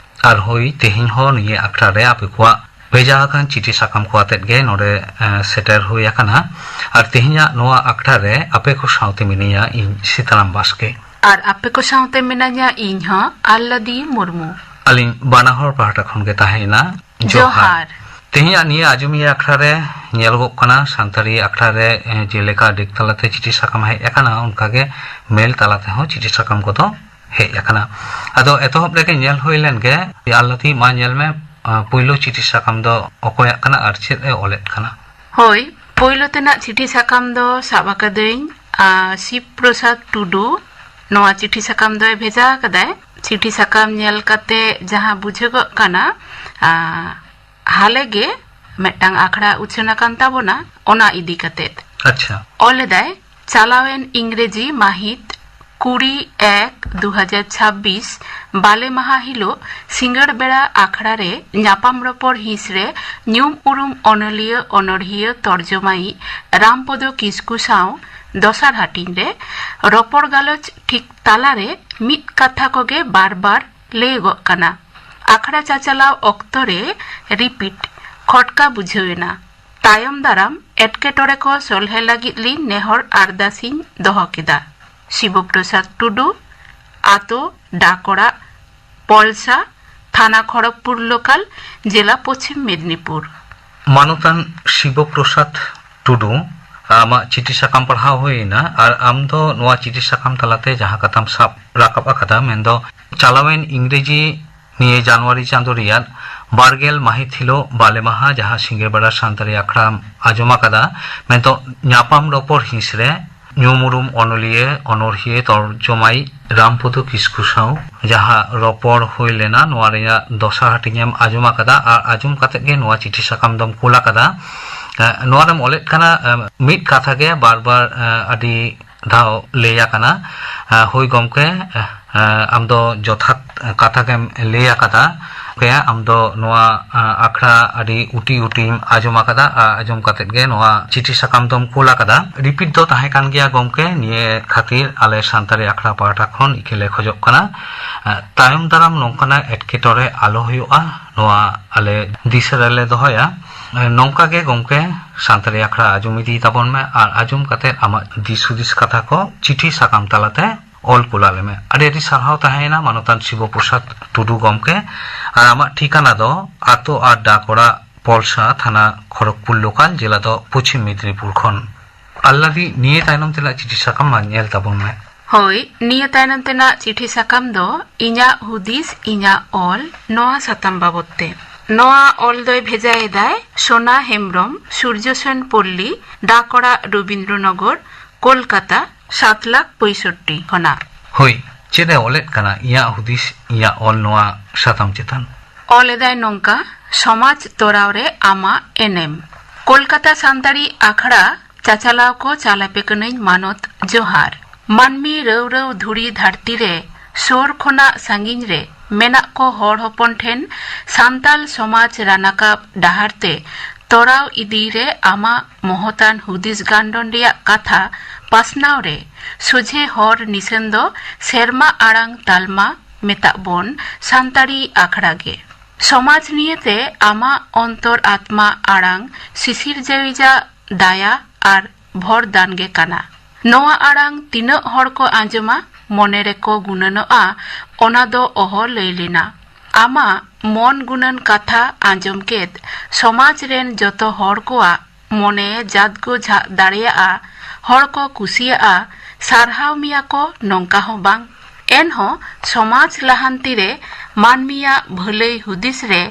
ᱟᱨ ᱦᱳᱭ, ᱛᱮᱦᱮᱧ ᱦᱚᱸ ᱱᱤᱭᱟᱹ ᱟᱠᱷᱲᱟ ᱨᱮ ᱟᱯᱮ ᱠᱚᱣᱟᱜ ᱵᱷᱮᱡᱟ ᱟᱠᱟᱱ ᱪᱤᱴᱷᱤ ᱥᱟᱠᱟᱢ ᱠᱚ ᱟᱛᱮᱫ ᱜᱮ ᱱᱚᱰᱮ, ᱮ, ᱥᱮᱴᱮᱨ ᱦᱩᱭ ᱟᱠᱟᱱᱟ᱾ ᱟᱨ ᱛᱮᱦᱮᱧᱟᱜ ᱱᱚᱣᱟ ᱟᱠᱷᱲᱟ ᱨᱮ ᱟᱯᱮ ᱠᱚ ᱥᱟᱶᱛᱮ ᱢᱤᱱᱟᱹᱧᱟ ᱤᱧ ᱥᱤᱛᱟᱨᱟᱢ ᱵᱟᱥᱠᱮ᱾ ᱟᱨ ᱟᱯᱮ ᱠᱚ ᱥᱟᱶᱛᱮ ᱢᱮᱱᱟᱧᱟ ᱤᱧ ᱦᱚᱸ, ᱟᱞᱞᱟᱫᱤ ᱢᱩᱨᱢᱩ᱾ ᱟᱹᱞᱤᱧ ᱵᱟᱱᱟ ᱦᱚᱲ ᱯᱟᱦᱴᱟ ᱠᱷᱚᱱ ᱜᱮ ᱛᱟᱦᱮᱸᱭᱮᱱᱟ ᱡᱚᱦᱟᱨ᱾ ᱡᱚᱦᱟᱨ᱾ ᱛᱮᱦᱮᱧᱟᱜ ᱱᱤᱭᱟᱹ ᱟᱸᱡᱚᱢᱤᱭᱟᱹ ᱟᱠᱷᱲᱟ ᱨᱮ ᱧᱮᱞᱚᱜᱚᱜ ᱠᱟᱱᱟ, ᱥᱟᱱᱛᱟᱲᱤ ᱟᱠᱷᱲᱟ ᱨᱮ, ᱮ, ᱡᱮᱞᱮᱠᱟ ᱰᱮᱠ ᱛᱟᱞᱟᱛᱮ ᱪᱤᱴᱷᱤ ᱥᱟᱠᱟᱢ ᱦᱮᱡ ᱟᱠᱟᱱᱟ, ᱚᱱᱠᱟᱜᱮ ᱢᱮᱞ ᱛᱟᱞᱟ ᱛᱮᱦᱚᱸ ᱪᱤᱴᱷᱤ ᱥᱟᱠᱟᱢ ᱠᱚᱫᱚ ᱦᱮᱡ ᱟᱠᱟᱱᱟ᱾ ᱟᱫᱚ ᱮᱛᱚᱦᱚᱵ ᱨᱮᱜᱮ ᱧᱮᱞ ᱦᱩᱭ ᱞᱮᱱ ᱜᱮ, ᱟᱞᱞᱟᱫᱤ, ᱢᱟ ᱧᱮᱞ ᱢᱮ, ᱟ, ᱯᱩᱭᱞᱩ ᱪᱤᱴᱷᱤ ᱥᱟᱠᱟᱢ ᱫᱚ ᱚᱠᱚᱭᱟᱜ ᱠᱟᱱᱟ ᱟᱨ ᱪᱮᱫ ᱮ ᱚᱞᱮᱫ ᱠᱟᱱᱟ? ᱦᱳᱭ, ᱯᱩᱭᱞᱩ ᱛᱮᱱᱟᱜ ᱪᱤᱴᱷᱤ ᱥᱟᱠᱟᱢ ᱫᱚ ᱥᱟᱵ ᱟᱠᱟᱫᱟᱹᱧ, ᱟ, ᱥᱤᱵ ᱯᱨᱚᱥᱟᱫᱽ ᱴᱩᱰᱩ᱾ ᱱᱚᱣᱟ ᱪᱤᱴᱷᱤ ᱥᱟᱠᱟᱢ ᱫᱚᱭ ᱵᱷᱮᱡᱟ ᱟᱠᱟᱫᱟᱭ᱾ ᱪᱤᱴᱷᱤ ᱥᱟᱠᱟᱢ ᱧᱮᱞ ᱠᱟᱛᱮ ᱡᱟᱦᱟᱸ ᱵᱩᱡᱷᱟᱹᱜᱚᱜ ᱠᱟᱱᱟ, ᱟ, ᱦᱟᱞᱮ ᱜᱮ ᱢᱤᱫᱴᱟᱝ ᱟᱠᱷᱲᱟ ᱩᱪᱷᱟᱹᱱ ᱟᱠᱟᱱ ᱛᱟᱵᱚᱱᱟ, ᱚᱱᱟ ᱤᱫᱤ ᱠᱟᱛᱮ᱾ ᱟᱪᱪᱷᱟ᱾ ᱚᱞ ᱞᱮᱫᱟᱭ, ᱪᱟᱞᱟᱣᱮᱱ ᱤᱝᱨᱮᱡᱤ ᱢᱟᱹᱦᱤᱛ ᱠᱩᱲᱤ ᱮᱠ ᱫᱩ ᱦᱟᱡᱟᱨ ᱪᱷᱟᱵᱵᱤᱥ ᱵᱟᱞᱮ ᱢᱟᱦᱟ ᱦᱤᱞᱳᱜ ᱥᱤᱸᱜᱟᱹᱲ ᱵᱮᱲᱟ ᱟᱠᱷᱲᱟ ᱨᱮ ᱧᱟᱯᱟᱢ ᱨᱚᱯᱚᱲ ᱦᱤᱸᱥ ᱨᱮ ᱧᱩᱢ ᱩᱨᱩᱢ ᱚᱱᱚᱞᱤᱭᱟᱹ ᱚᱱᱚᱲᱦᱤᱭᱟᱹ ᱛᱚᱨᱡᱚᱢᱟᱭᱤᱡ ᱨᱟᱢᱯᱚᱫᱚ ᱠᱤᱥᱠᱩ ᱥᱟᱶ ᱫᱚᱥᱟᱨ ᱦᱟᱹᱴᱤᱧ ᱨᱮ ᱨᱚᱯᱚᱲ ᱜᱟᱞᱚᱪ ᱴᱷᱤᱠ ᱛᱟᱞᱟᱨᱮ ᱢᱤᱫ ᱠᱟᱛᱷᱟ ᱠᱚᱜᱮ ᱵᱟᱨ ᱵᱟᱨ ᱞᱟᱹᱭᱚᱜᱚᱜ ᱠᱟᱱᱟ᱾ ᱟᱠᱷᱲᱟ ᱪᱟᱪᱟᱞᱟᱣ ᱚᱠᱛᱚ ᱨᱮ ᱨᱤᱯᱤᱴ, ᱠᱷᱚᱴᱠᱟ ᱵᱩᱡᱷᱟᱹᱣ ᱮᱱᱟ᱾ ᱛᱟᱭᱚᱢ ᱫᱟᱨᱟᱢ ᱮᱴᱠᱮᱴᱚᱬᱮ ᱠᱚ ᱥᱚᱞᱦᱮ ᱞᱟᱹᱜᱤᱫ ᱞᱤᱧ ᱱᱮᱦᱚᱨ ᱟᱨᱫᱟᱥᱤᱧ ᱫᱚᱦᱚ ᱠᱮᱫᱟ᱾ ᱥᱤᱵᱚ ᱯᱨᱚᱥᱟᱫᱽ ᱴᱩᱰᱩ, ᱟᱛᱳ ᱰᱟᱠᱚᱲᱟ ᱯᱚᱞᱥᱟ, ᱛᱷᱟᱱᱟ ᱠᱷᱚᱲᱚᱜᱽᱯᱩᱨ ᱞᱳᱠᱟᱞ, ᱡᱮᱞᱟ ᱯᱚᱪᱷᱤᱢ ᱢᱮᱫᱽᱱᱤᱯᱩᱨ᱾ ᱢᱟᱱᱚᱛᱟᱱ ᱥᱤᱵᱚ ᱯᱨᱚᱥᱟᱫᱽ ᱴᱩᱰᱩ, ᱟᱢᱟᱜ ᱪᱤᱴᱷᱤ ᱥᱟᱠᱟᱢ ᱯᱟᱲᱦᱟᱣ ᱦᱩᱭ ᱮᱱᱟ ᱟᱨ ᱟᱢ ᱫᱚ ᱱᱚᱣᱟ ᱪᱤᱴᱷᱤ ᱥᱟᱠᱟᱢ ᱛᱟᱞᱟᱛᱮ ᱡᱟᱦᱟᱸ ᱠᱟᱛᱷᱟᱢ ᱥᱟᱵ ᱨᱟᱠᱟᱵ ᱟᱠᱟᱫᱟ, ᱢᱮᱱᱫᱚ ᱪᱟᱞᱟᱣᱮᱱ ᱤᱝᱨᱮᱡᱤ ᱱᱤᱭᱟᱹ ᱡᱟᱱᱩᱣᱟᱨᱤ ᱪᱟᱸᱫᱳ ᱨᱮᱭᱟᱜ ᱵᱟᱨ ᱜᱮᱞ ᱢᱟᱹᱦᱤᱛ ᱦᱤᱞᱳᱜ ᱵᱟᱞᱮ ᱢᱟᱦᱟ, ᱡᱟᱦᱟᱸ ᱥᱤᱸᱜᱟᱹᱲ ᱵᱮᱲᱟ ᱥᱟᱱᱛᱟᱲᱤ ᱟᱠᱷᱲᱟᱢ ᱟᱸᱡᱚᱢ ᱟᱠᱟᱫᱟ, ᱢᱮᱱᱫᱚ ᱧᱟᱯᱟᱢ ᱨᱚᱯᱚᱲ ᱦᱤᱸᱥ ᱨᱮ ᱧᱩᱢ ᱩᱨᱩᱢ ᱚᱱᱚᱞᱤᱭᱟᱹ, ᱚᱱᱚᱬᱦᱤᱭᱟᱹ, ᱛᱚᱨᱡᱚᱢᱟᱭᱤᱡ ᱨᱟᱢᱯᱚᱫᱚ ᱠᱤᱥᱠᱩ ᱥᱟᱶ ᱡᱟᱦᱟᱸ ᱨᱚᱯᱚᱲ ᱦᱩᱭ ᱞᱮᱱᱟ, ᱱᱚᱣᱟ ᱨᱮᱭᱟᱜ ᱫᱚᱥᱟᱨ ᱦᱟᱹᱴᱤᱧ ᱮᱢ ᱟᱸᱡᱚᱢ ᱟᱠᱟᱫᱟ ᱟᱨ ᱟᱸᱡᱚᱢ ᱠᱟᱛᱮ ᱜᱮ ᱱᱚᱣᱟ ᱪᱤᱴᱷᱤ ᱥᱟᱠᱟᱢ ᱫᱚᱢ ᱠᱩᱞ ᱟᱠᱟᱫᱟ᱾ ᱮ, ᱱᱚᱣᱟ ᱨᱮᱢ ᱚᱞᱮᱫ ᱠᱟᱱᱟ, ᱮ, ᱢᱤᱫ ᱠᱟᱛᱷᱟ ᱜᱮ ᱵᱟᱨ ᱵᱟᱨ, ᱮ, ᱟᱹᱰᱤ ᱫᱷᱟᱣ ᱞᱟᱹᱭ ᱟᱠᱟᱱᱟ᱾ ᱮ, ᱦᱳᱭ ᱜᱚᱢᱠᱮ, ᱮ, ᱮ, ᱟᱢ ᱫᱚ ᱡᱚᱛᱷᱟᱛ ᱠᱟᱛᱷᱟ ᱜᱮᱢ ᱞᱟᱹᱭ ᱟᱠᱟᱫᱟ᱾ ᱜᱚᱢᱠᱮ, ᱟᱢ ᱫᱚ ᱱᱚᱣᱟ, ᱮ, ᱟᱠᱷᱲᱟ ᱟᱹᱰᱤ ᱩᱴᱤ ᱩᱴᱤᱢ ᱟᱸᱡᱚᱢ ᱟᱠᱟᱫᱟ ᱟᱨ ᱟᱸᱡᱚᱢ ᱠᱟᱛᱮᱫ ᱜᱮ ᱱᱚᱣᱟ ᱪᱤᱴᱷᱤ ᱥᱟᱠᱟᱢ ᱫᱚᱢ ᱠᱩᱞ ᱟᱠᱟᱫᱟ᱾ ᱨᱤᱯᱤᱴ ᱫᱚ ᱛᱟᱦᱮᱸ ᱠᱟᱱ ᱜᱮᱭᱟ ᱜᱚᱢᱠᱮ, ᱱᱤᱭᱟᱹ ᱠᱷᱟᱹᱛᱤᱨ ᱟᱞᱮ ᱥᱟᱱᱛᱟᱲᱤ ᱟᱠᱷᱲᱟ ᱯᱟᱦᱴᱟ ᱠᱷᱚᱱ ᱤᱠᱟᱹ ᱞᱮ ᱠᱷᱚᱡᱚᱜ ᱠᱟᱱᱟ᱾ ᱮ, ᱛᱟᱭᱚᱢ ᱫᱟᱨᱟᱢ ᱱᱚᱝᱠᱟᱱᱟᱜ ᱮᱴᱠᱮᱴᱚᱬᱮ ᱟᱞᱚ ᱦᱩᱭᱩᱜᱼᱟ, ᱱᱚᱣᱟ ᱟᱞᱮ ᱫᱤᱥᱟᱹ ᱨᱮᱞᱮ ᱫᱚᱦᱚᱭᱟ᱾ ᱮ, ᱱᱚᱝᱠᱟ ᱜᱮ ᱜᱚᱢᱠᱮ, ᱥᱟᱱᱛᱟᱲᱤ ᱟᱠᱷᱲᱟ ᱟᱸᱡᱚᱢ ᱤᱫᱤ ᱛᱟᱵᱚᱱ ᱢᱮ ᱟᱨ ᱟᱸᱡᱚᱢ ᱠᱟᱛᱮᱫ ᱟᱢᱟᱜ ᱫᱤᱥ ᱦᱩᱫᱤᱥ ᱠᱟᱛᱷᱟ ᱠᱚ ᱪᱤᱴᱷᱤ ᱥᱟᱠᱟᱢ ᱛᱟᱞᱟᱛᱮ ᱚᱞ ᱠᱩᱞ ᱟᱞᱮ ᱢᱮ᱾ ᱟᱹᱰᱤ ᱟᱹᱰᱤ ᱥᱟᱨᱦᱟᱣ ᱛᱟᱦᱮᱸᱭᱮᱱᱟ ᱢᱟᱱᱚᱛᱟᱱ ᱥᱤᱵᱚ ᱯᱨᱚᱥᱟᱫᱽ ᱴᱩᱰᱩ ᱜᱚᱢᱠᱮ᱾ ᱟᱨ ᱟᱢᱟᱜ ᱴᱷᱤᱠᱟᱱᱟ ᱫᱚ ᱟᱛᱳ ᱟᱨ ᱰᱟᱠ ᱚᱲᱟᱜ, ᱯᱚᱞᱥᱟ ᱛᱷᱟᱱᱟ, ᱠᱷᱚᱲᱚᱜᱽᱯᱩᱨ ᱞᱳᱠᱟᱞ, ᱡᱮᱞᱟ ᱫᱚ ᱯᱚᱪᱷᱤᱢ ᱢᱮᱫᱽᱱᱤᱯᱩᱨ ᱠᱷᱚᱱ᱾ ᱟᱞᱞᱟᱫᱤ, ᱱᱤᱭᱟᱹ ᱛᱟᱭᱱᱚᱢ ᱛᱮᱱᱟᱜ ᱪᱤᱴᱷᱤ ᱥᱟᱠᱟᱢ ᱢᱟ ᱧᱮᱞ ᱛᱟᱵᱚᱱ ᱢᱮ᱾ ᱦᱳᱭ, ᱱᱤᱭᱟᱹ ᱛᱟᱭᱱᱚᱢ ᱛᱮᱱᱟᱜ ᱪᱤᱴᱷᱤ ᱥᱟᱠᱟᱢ ᱫᱚ ᱤᱧᱟᱜ ᱦᱩᱫᱤᱥ, ᱤᱧᱟᱜ ᱚᱞ, ᱱᱚᱣᱟ ᱥᱟᱛᱟᱢ ᱵᱟᱵᱚᱛ ᱛᱮ᱾ ᱱᱚᱣᱟ ᱚᱞ ᱫᱚᱭ ᱵᱷᱮᱡᱟᱭᱮᱫᱟᱭ ᱥᱳᱱᱟ ᱦᱮᱢᱵᱨᱚᱢ, ᱥᱩᱨᱡᱚᱥᱮᱱ ᱯᱚᱞᱞᱤ, ᱰᱟᱠᱚᱲᱟ ᱨᱚᱵᱤᱱᱫᱨᱚᱱᱚᱜᱚᱨ, ᱠᱳᱞᱠᱟᱛᱟ, ᱥᱟᱛ ᱞᱟᱠᱷ ᱯᱚᱸᱭᱥᱚᱴᱴᱤ ᱠᱷᱚᱱᱟᱜ᱾ ᱦᱳᱭ, ᱪᱮᱫ ᱮ ᱚᱞᱮᱫ ᱠᱟᱱᱟ ᱤᱧᱟᱜ ᱦᱩᱫᱤᱥ, ᱤᱧᱟᱜ ᱚᱞ ᱱᱚᱣᱟ ᱥᱟᱛᱟᱢ ᱪᱮᱛᱟᱱ? ᱚᱞ ᱮᱫᱟᱭ ᱱᱚᱝᱠᱟ: ᱥᱚᱢᱟᱡᱽ ᱛᱚᱨᱟᱣ ᱨᱮ ᱟᱢᱟᱜ ᱮᱱᱮᱢ᱾ ᱠᱳᱞᱠᱟᱛᱟ ᱥᱟᱱᱛᱟᱲᱤ ᱟᱠᱷᱲᱟ ᱪᱟᱪᱟᱞᱟᱣ ᱠᱚ, ᱪᱟᱞᱟᱯᱮ ᱠᱟᱹᱱᱟᱹᱧ ᱢᱟᱱᱚᱛ ᱡᱚᱦᱟᱨ᱾ ᱢᱟᱹᱱᱢᱤ ᱨᱟᱹᱣ ᱨᱟᱹᱣ ᱫᱷᱩᱲᱤ ᱫᱷᱟᱹᱨᱛᱤ ᱨᱮ ᱥᱳᱨ ᱠᱷᱚᱱᱟᱜ ᱥᱟᱺᱜᱤᱧ ᱨᱮ ᱢᱮᱱᱟᱜ ᱠᱚ ᱦᱚᱲ ᱦᱚᱯᱚᱱ ᱴᱷᱮᱱ ᱥᱟᱱᱛᱟᱞ ᱥᱚᱢᱟᱡᱽ ᱨᱟᱱᱟᱠᱟᱵ ᱰᱟᱦᱟᱨ ᱛᱮ ᱛᱚᱨᱟᱣ ᱤᱫᱤ ᱨᱮ ᱟᱢᱟᱜ ᱢᱚᱦᱚᱛᱟᱱ ᱦᱩᱫᱤᱥ ᱜᱟᱱᱰᱚᱱ ᱨᱮᱭᱟᱜ ᱠᱟᱛᱷᱟ ᱯᱟᱥᱱᱟᱣ ᱨᱮ ᱥᱚᱡᱷᱮ ᱦᱚᱨ ᱱᱤᱥᱟᱹᱱ ᱫᱚ ᱥᱮᱨᱢᱟ ᱟᱲᱟᱝ ᱛᱟᱞᱢᱟ, ᱢᱮᱛᱟᱜ ᱵᱚᱱ ᱥᱟᱱᱛᱟᱲᱤ ᱟᱠᱷᱲᱟ ᱜᱮ᱾ ᱥᱚᱢᱟᱡᱽ ᱱᱤᱭᱮᱛᱮ ᱟᱢᱟᱜ ᱚᱱᱛᱚᱨ ᱟᱛᱢᱟ ᱟᱲᱟᱝ ᱥᱤᱥᱤᱨ ᱡᱟᱹᱣᱤᱡᱟᱜ ᱫᱟᱭᱟ ᱟᱨ ᱵᱷᱚᱨ ᱫᱟᱱ ᱜᱮ ᱠᱟᱱᱟ᱾ ᱱᱚᱣᱟ ᱟᱲᱟᱝ ᱛᱤᱱᱟᱹᱜ ᱦᱚᱲ ᱠᱚ ᱟᱸᱡᱚᱢᱟ, ᱢᱚᱱᱮ ᱨᱮᱠᱚ ᱜᱩᱱᱟᱹᱱᱚᱜᱼᱟ, ᱚᱱᱟ ᱫᱚ ᱚᱦᱚ ᱞᱟᱹᱭ ᱞᱮᱱᱟ᱾ ᱟᱢᱟᱜ ᱢᱚᱱ ᱜᱩᱱᱟᱹᱱ ᱠᱟᱛᱷᱟ ᱟᱸᱡᱚᱢ ᱠᱮᱫ ᱥᱚᱢᱟᱡᱽ ᱨᱮᱱ ᱡᱚᱛᱚ ᱦᱚᱲ ᱠᱚᱣᱟᱜ ᱢᱚᱱᱮ ᱡᱟᱫᱜᱚ ᱡᱷᱟᱜ ᱫᱟᱲᱮᱭᱟᱜᱼᱟ, ᱦᱚᱲ ᱠᱚ ᱠᱩᱥᱤᱭᱟᱜᱼᱟ, ᱥᱟᱨᱦᱟᱣ ᱢᱮᱭᱟ ᱠᱚ, ᱱᱚᱝᱠᱟ ᱦᱚᱸ ᱵᱟᱝ᱾ ᱮᱱᱦᱚᱸ ᱥᱚᱢᱟᱡᱽ ᱞᱟᱦᱟᱱᱛᱤ ᱨᱮ ᱢᱟᱹᱱᱢᱤᱭᱟᱜ ᱵᱷᱟᱹᱞᱟᱹᱭ ᱦᱩᱫᱤᱥ ᱨᱮ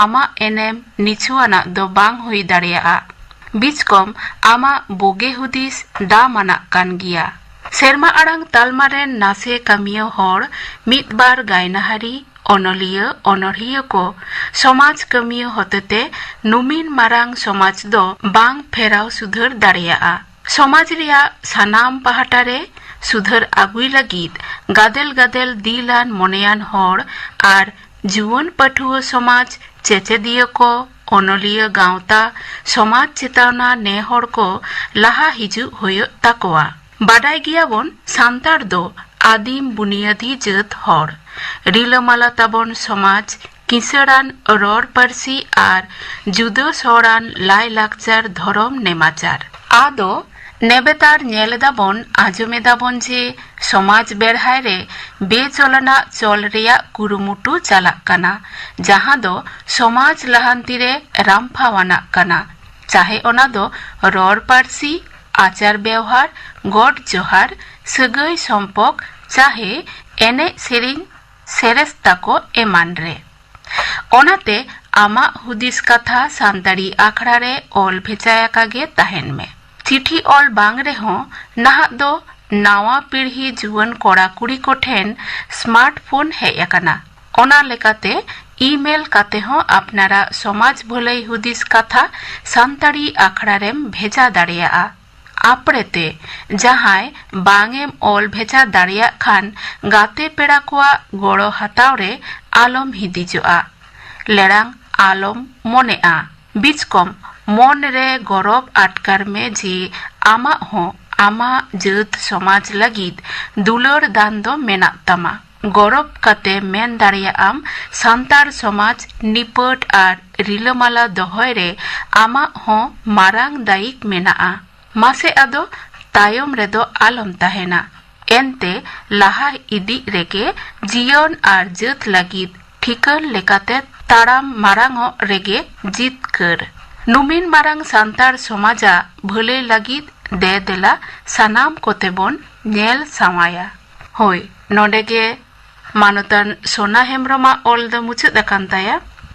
ᱟᱢᱟᱜ ᱮᱱᱮᱢ ᱱᱤᱪᱷᱩᱣᱟᱱᱟᱜ ᱫᱚ ᱵᱟᱝ ᱦᱩᱭ ᱫᱟᱲᱮᱭᱟᱜᱼᱟ᱾ ᱵᱤᱪᱠᱚᱢ ᱟᱢᱟᱜ ᱵᱩᱜᱤ ᱦᱩᱫᱤᱥ ᱫᱟᱢᱟᱱᱟᱜ ᱠᱟᱱ ᱜᱮᱭᱟ᱾ ᱥᱮᱨᱢᱟ ᱟᱲᱟᱝ ᱛᱟᱞᱢᱟ ᱨᱮᱱ ᱱᱟᱥᱮ ᱠᱟᱹᱢᱤᱭᱟᱹ ᱦᱚᱲ, ᱢᱤᱫ ᱵᱟᱨ ᱜᱟᱭᱱᱟᱦᱟᱨᱤ, ᱚᱱᱚᱞᱤᱭᱟᱹ, ᱚᱱᱚᱲᱦᱤᱭᱟᱹ ᱠᱚ ᱥᱚᱢᱟᱡᱽ ᱠᱟᱹᱢᱤᱭᱟᱹ ᱦᱚᱛᱮᱛᱮ ᱱᱩᱢᱤᱱ ᱢᱟᱨᱟᱝ ᱥᱚᱢᱟᱡᱽ ᱫᱚ ᱵᱟᱝ ᱯᱷᱮᱨᱟᱣ ᱥᱩᱫᱷᱟᱹᱨ ᱫᱟᱲᱮᱭᱟᱜᱼᱟ᱾ ᱥᱚᱢᱟᱡᱽ ᱨᱮᱭᱟᱜ ᱥᱟᱱᱟᱢ ᱯᱟᱦᱴᱟ ᱨᱮ ᱥᱩᱫᱷᱟᱹᱨ ᱟᱹᱜᱩᱭ ᱞᱟᱹᱜᱤᱫ ᱜᱟᱫᱮᱞ ᱜᱟᱫᱮᱞ ᱫᱤᱞᱟᱱ ᱢᱚᱱᱮᱭᱟᱱ ᱦᱚᱲ ᱟᱨ ᱡᱩᱣᱟᱹᱱ ᱯᱟᱹᱴᱷᱩᱣᱟᱹ ᱥᱚᱢᱟᱡᱽ, ᱪᱮᱪᱮᱫᱤᱭᱟᱹ ᱠᱚ, ᱚᱱᱚᱞᱤᱭᱟᱹ ᱜᱟᱶᱛᱟ, ᱥᱚᱢᱟᱡᱽ ᱪᱮᱛᱟᱣᱱᱟ ᱱᱮ ᱦᱚᱲ ᱠᱚ ᱞᱟᱦᱟ ᱦᱤᱡᱩᱜ ᱦᱩᱭᱩᱜ ᱛᱟᱠᱚᱣᱟ᱾ ᱵᱟᱰᱟᱭ ᱜᱮᱭᱟᱵᱚᱱ, ᱥᱟᱱᱛᱟᱲ ᱫᱚ ᱟᱹᱫᱤᱢ ᱵᱩᱱᱤᱭᱟᱹᱫᱤ ᱡᱟᱹᱛ ᱦᱚᱲ᱾ ᱨᱤᱞᱟᱹᱢᱟᱞᱟ ᱛᱟᱵᱚᱱ ᱥᱚᱢᱟᱡᱽ, ᱠᱤᱥᱟᱹᱬᱟᱱ ᱨᱚᱲ ᱯᱟᱹᱨᱥᱤ ᱟᱨ ᱡᱩᱫᱟᱹ ᱥᱚᱲᱟᱱ ᱞᱟᱭ ᱞᱟᱠᱪᱟᱨ ᱫᱷᱚᱨᱚᱢ ᱱᱮᱢᱟᱪᱟᱨ᱾ ᱟᱫᱚ ᱱᱮᱵᱮᱛᱟᱨ ᱧᱮᱞ ᱮᱫᱟᱵᱚᱱ, ᱟᱸᱡᱚᱢ ᱮᱫᱟᱵᱚᱱ ᱡᱮ ᱥᱚᱢᱟᱡᱽ ᱵᱮᱲᱦᱟᱭ ᱨᱮ ᱵᱮᱪᱚᱞᱟᱱᱟᱜ ᱪᱚᱞ ᱨᱮᱭᱟᱜ ᱠᱩᱨᱩᱢᱩᱴᱩ ᱪᱟᱞᱟᱜ ᱠᱟᱱᱟ, ᱡᱟᱦᱟᱸ ᱫᱚ ᱥᱚᱢᱟᱡᱽ ᱞᱟᱦᱟᱱᱛᱤ ᱨᱮ ᱨᱟᱢᱯᱷᱟᱣᱟᱱᱟᱜ ᱠᱟᱱᱟ᱾ ᱪᱟᱦᱮ ᱚᱱᱟ ᱫᱚ ᱨᱚᱲ ᱯᱟᱹᱨᱥᱤ, ᱟᱪᱟᱨ ᱵᱮᱣᱦᱟᱨ, ᱜᱚᱰ ᱡᱚᱦᱟᱨ, ᱥᱟᱹᱜᱟᱹᱭ ᱥᱚᱢᱯᱚᱠ, ᱪᱟᱦᱮ ᱮᱱᱮᱡ ᱥᱮᱨᱮᱧ, ᱥᱮᱨᱮᱥ ᱛᱟᱠᱚ ᱮᱢᱟᱱ ᱨᱮ᱾ ᱚᱱᱟᱛᱮ ᱟᱢᱟᱜ ᱦᱩᱫᱤᱥ ᱠᱟᱛᱷᱟ ᱥᱟᱱᱛᱟᱲᱤ ᱟᱠᱷᱲᱟ ᱨᱮ ᱚᱞ ᱵᱷᱮᱡᱟ ᱟᱠᱟ ᱜᱮ ᱛᱟᱦᱮᱱ ᱢᱮ᱾ ᱪᱤᱴᱷᱤ ᱚᱞ ᱵᱟᱝ ᱨᱮᱦᱚᱸ, ᱱᱟᱦᱟᱜ ᱫᱚ ᱱᱟᱣᱟ ᱯᱤᱲᱦᱤ ᱡᱩᱣᱟᱹᱱ ᱠᱚᱲᱟ ᱠᱩᱲᱤ ᱠᱚᱴᱷᱮᱱ ᱥᱢᱟᱨᱴ ᱯᱷᱳᱱ ᱦᱮᱡ ᱟᱠᱟᱱᱟ᱾ ᱚᱱᱟ ᱞᱮᱠᱟᱛᱮ ᱤᱢᱮᱞ ᱠᱟᱛᱮ ᱦᱚᱸ ᱟᱯᱱᱟᱨᱟᱜ ᱥᱚᱢᱟᱡᱽ ᱵᱷᱟᱹᱞᱟᱹᱭ ᱦᱩᱫᱤᱥ ᱠᱟᱛᱷᱟ ᱥᱟᱱᱛᱟᱲᱤ ᱟᱠᱷᱲᱟ ᱨᱮᱢ ᱵᱷᱮᱡᱟ ᱫᱟᱲᱮᱭᱟᱜᱼᱟ᱾ ᱟᱯᱲᱮᱛᱮ ᱡᱟᱦᱟᱸᱭ ᱵᱟᱝ ᱮᱢ ᱚᱞ ᱵᱷᱮᱡᱟ ᱫᱟᱲᱮᱭᱟᱜ ᱠᱷᱟᱱ, ᱜᱟᱛᱮ ᱯᱮᱲᱟ ᱠᱚᱣᱟᱜ ᱜᱚᱲᱚ ᱦᱟᱛᱟᱣ ᱨᱮ ᱟᱞᱚᱢ ᱦᱤᱫᱤᱡᱚᱜᱼᱟ᱾ ᱞᱮᱲᱟᱝ ᱟᱞᱚᱢ ᱢᱚᱱᱮᱜᱼᱟ᱾ ᱵᱤᱪᱠᱚᱢ ᱢᱚᱱ ᱨᱮ ᱜᱚᱨᱚᱵ ᱟᱴᱠᱟᱨ ᱢᱮ ᱡᱮ ᱟᱢᱟᱜ ᱦᱚᱸ ᱟᱢᱟᱜ ᱡᱟᱹᱛ ᱥᱚᱢᱟᱡᱽ ᱞᱟᱹᱜᱤᱫ ᱫᱩᱞᱟᱹᱲ ᱫᱟᱱ ᱫᱚ ᱢᱮᱱᱟᱜ ᱛᱟᱢᱟ᱾ ᱜᱚᱨᱚᱵ ᱠᱟᱛᱮ ᱢᱮᱱ ᱫᱟᱲᱮᱭᱟᱜᱼᱟᱢ, ᱥᱟᱱᱛᱟᱲ ᱥᱚᱢᱟᱡᱽ ᱱᱤᱯᱟᱹᱴ ᱟᱨ ᱨᱤᱞᱟᱹᱢᱟᱞᱟ ᱫᱚᱦᱚᱭ ᱨᱮ ᱟᱢᱟᱜ ᱦᱚᱸ ᱢᱟᱨᱟᱝ ᱫᱟᱭᱤᱛ ᱢᱮᱱᱟᱜᱼᱟ᱾ ᱢᱟᱥᱮ ᱟᱫᱚ ᱛᱟᱭᱚᱢ ᱨᱮᱫᱚ ᱟᱞᱚᱢ ᱛᱟᱦᱮᱱᱟ᱾ ᱮᱱᱛᱮ ᱞᱟᱦᱟ ᱤᱫᱤᱜ ᱨᱮᱜᱮ ᱡᱤᱭᱚᱱ ᱟᱨ ᱡᱟᱹᱛ ᱞᱟᱹᱜᱤᱫ ᱴᱷᱤᱠᱟᱹᱱ ᱞᱮᱠᱟᱛᱮ ᱛᱟᱲᱟᱢ ᱢᱟᱨᱟᱝᱚᱜ ᱨᱮᱜᱮ ᱡᱤᱛᱠᱟᱹᱨ᱾ ᱱᱩᱢᱤᱱ ᱢᱟᱨᱟᱝ ᱥᱟᱱᱛᱟᱲ ᱥᱚᱢᱟᱡᱟᱜ ᱵᱷᱟᱹᱞᱟᱹᱭ ᱞᱟᱹᱜᱤᱫ ᱫᱮ ᱫᱮᱞᱟ ᱥᱟᱱᱟᱢ ᱠᱚᱛᱮ ᱵᱚᱱ ᱧᱮᱞ ᱥᱟᱶᱟᱭᱟ᱾ ᱦᱳᱭ, ᱱᱚᱰᱮ ᱜᱮ ᱢᱟᱱᱚᱛᱟᱱ ᱥᱳᱱᱟ ᱦᱮᱢᱵᱽᱨᱚᱢᱟᱜ ᱚᱞ ᱫᱚ ᱢᱩᱪᱟᱹᱫ ᱟᱠᱟᱱ ᱛᱟᱭᱟ᱾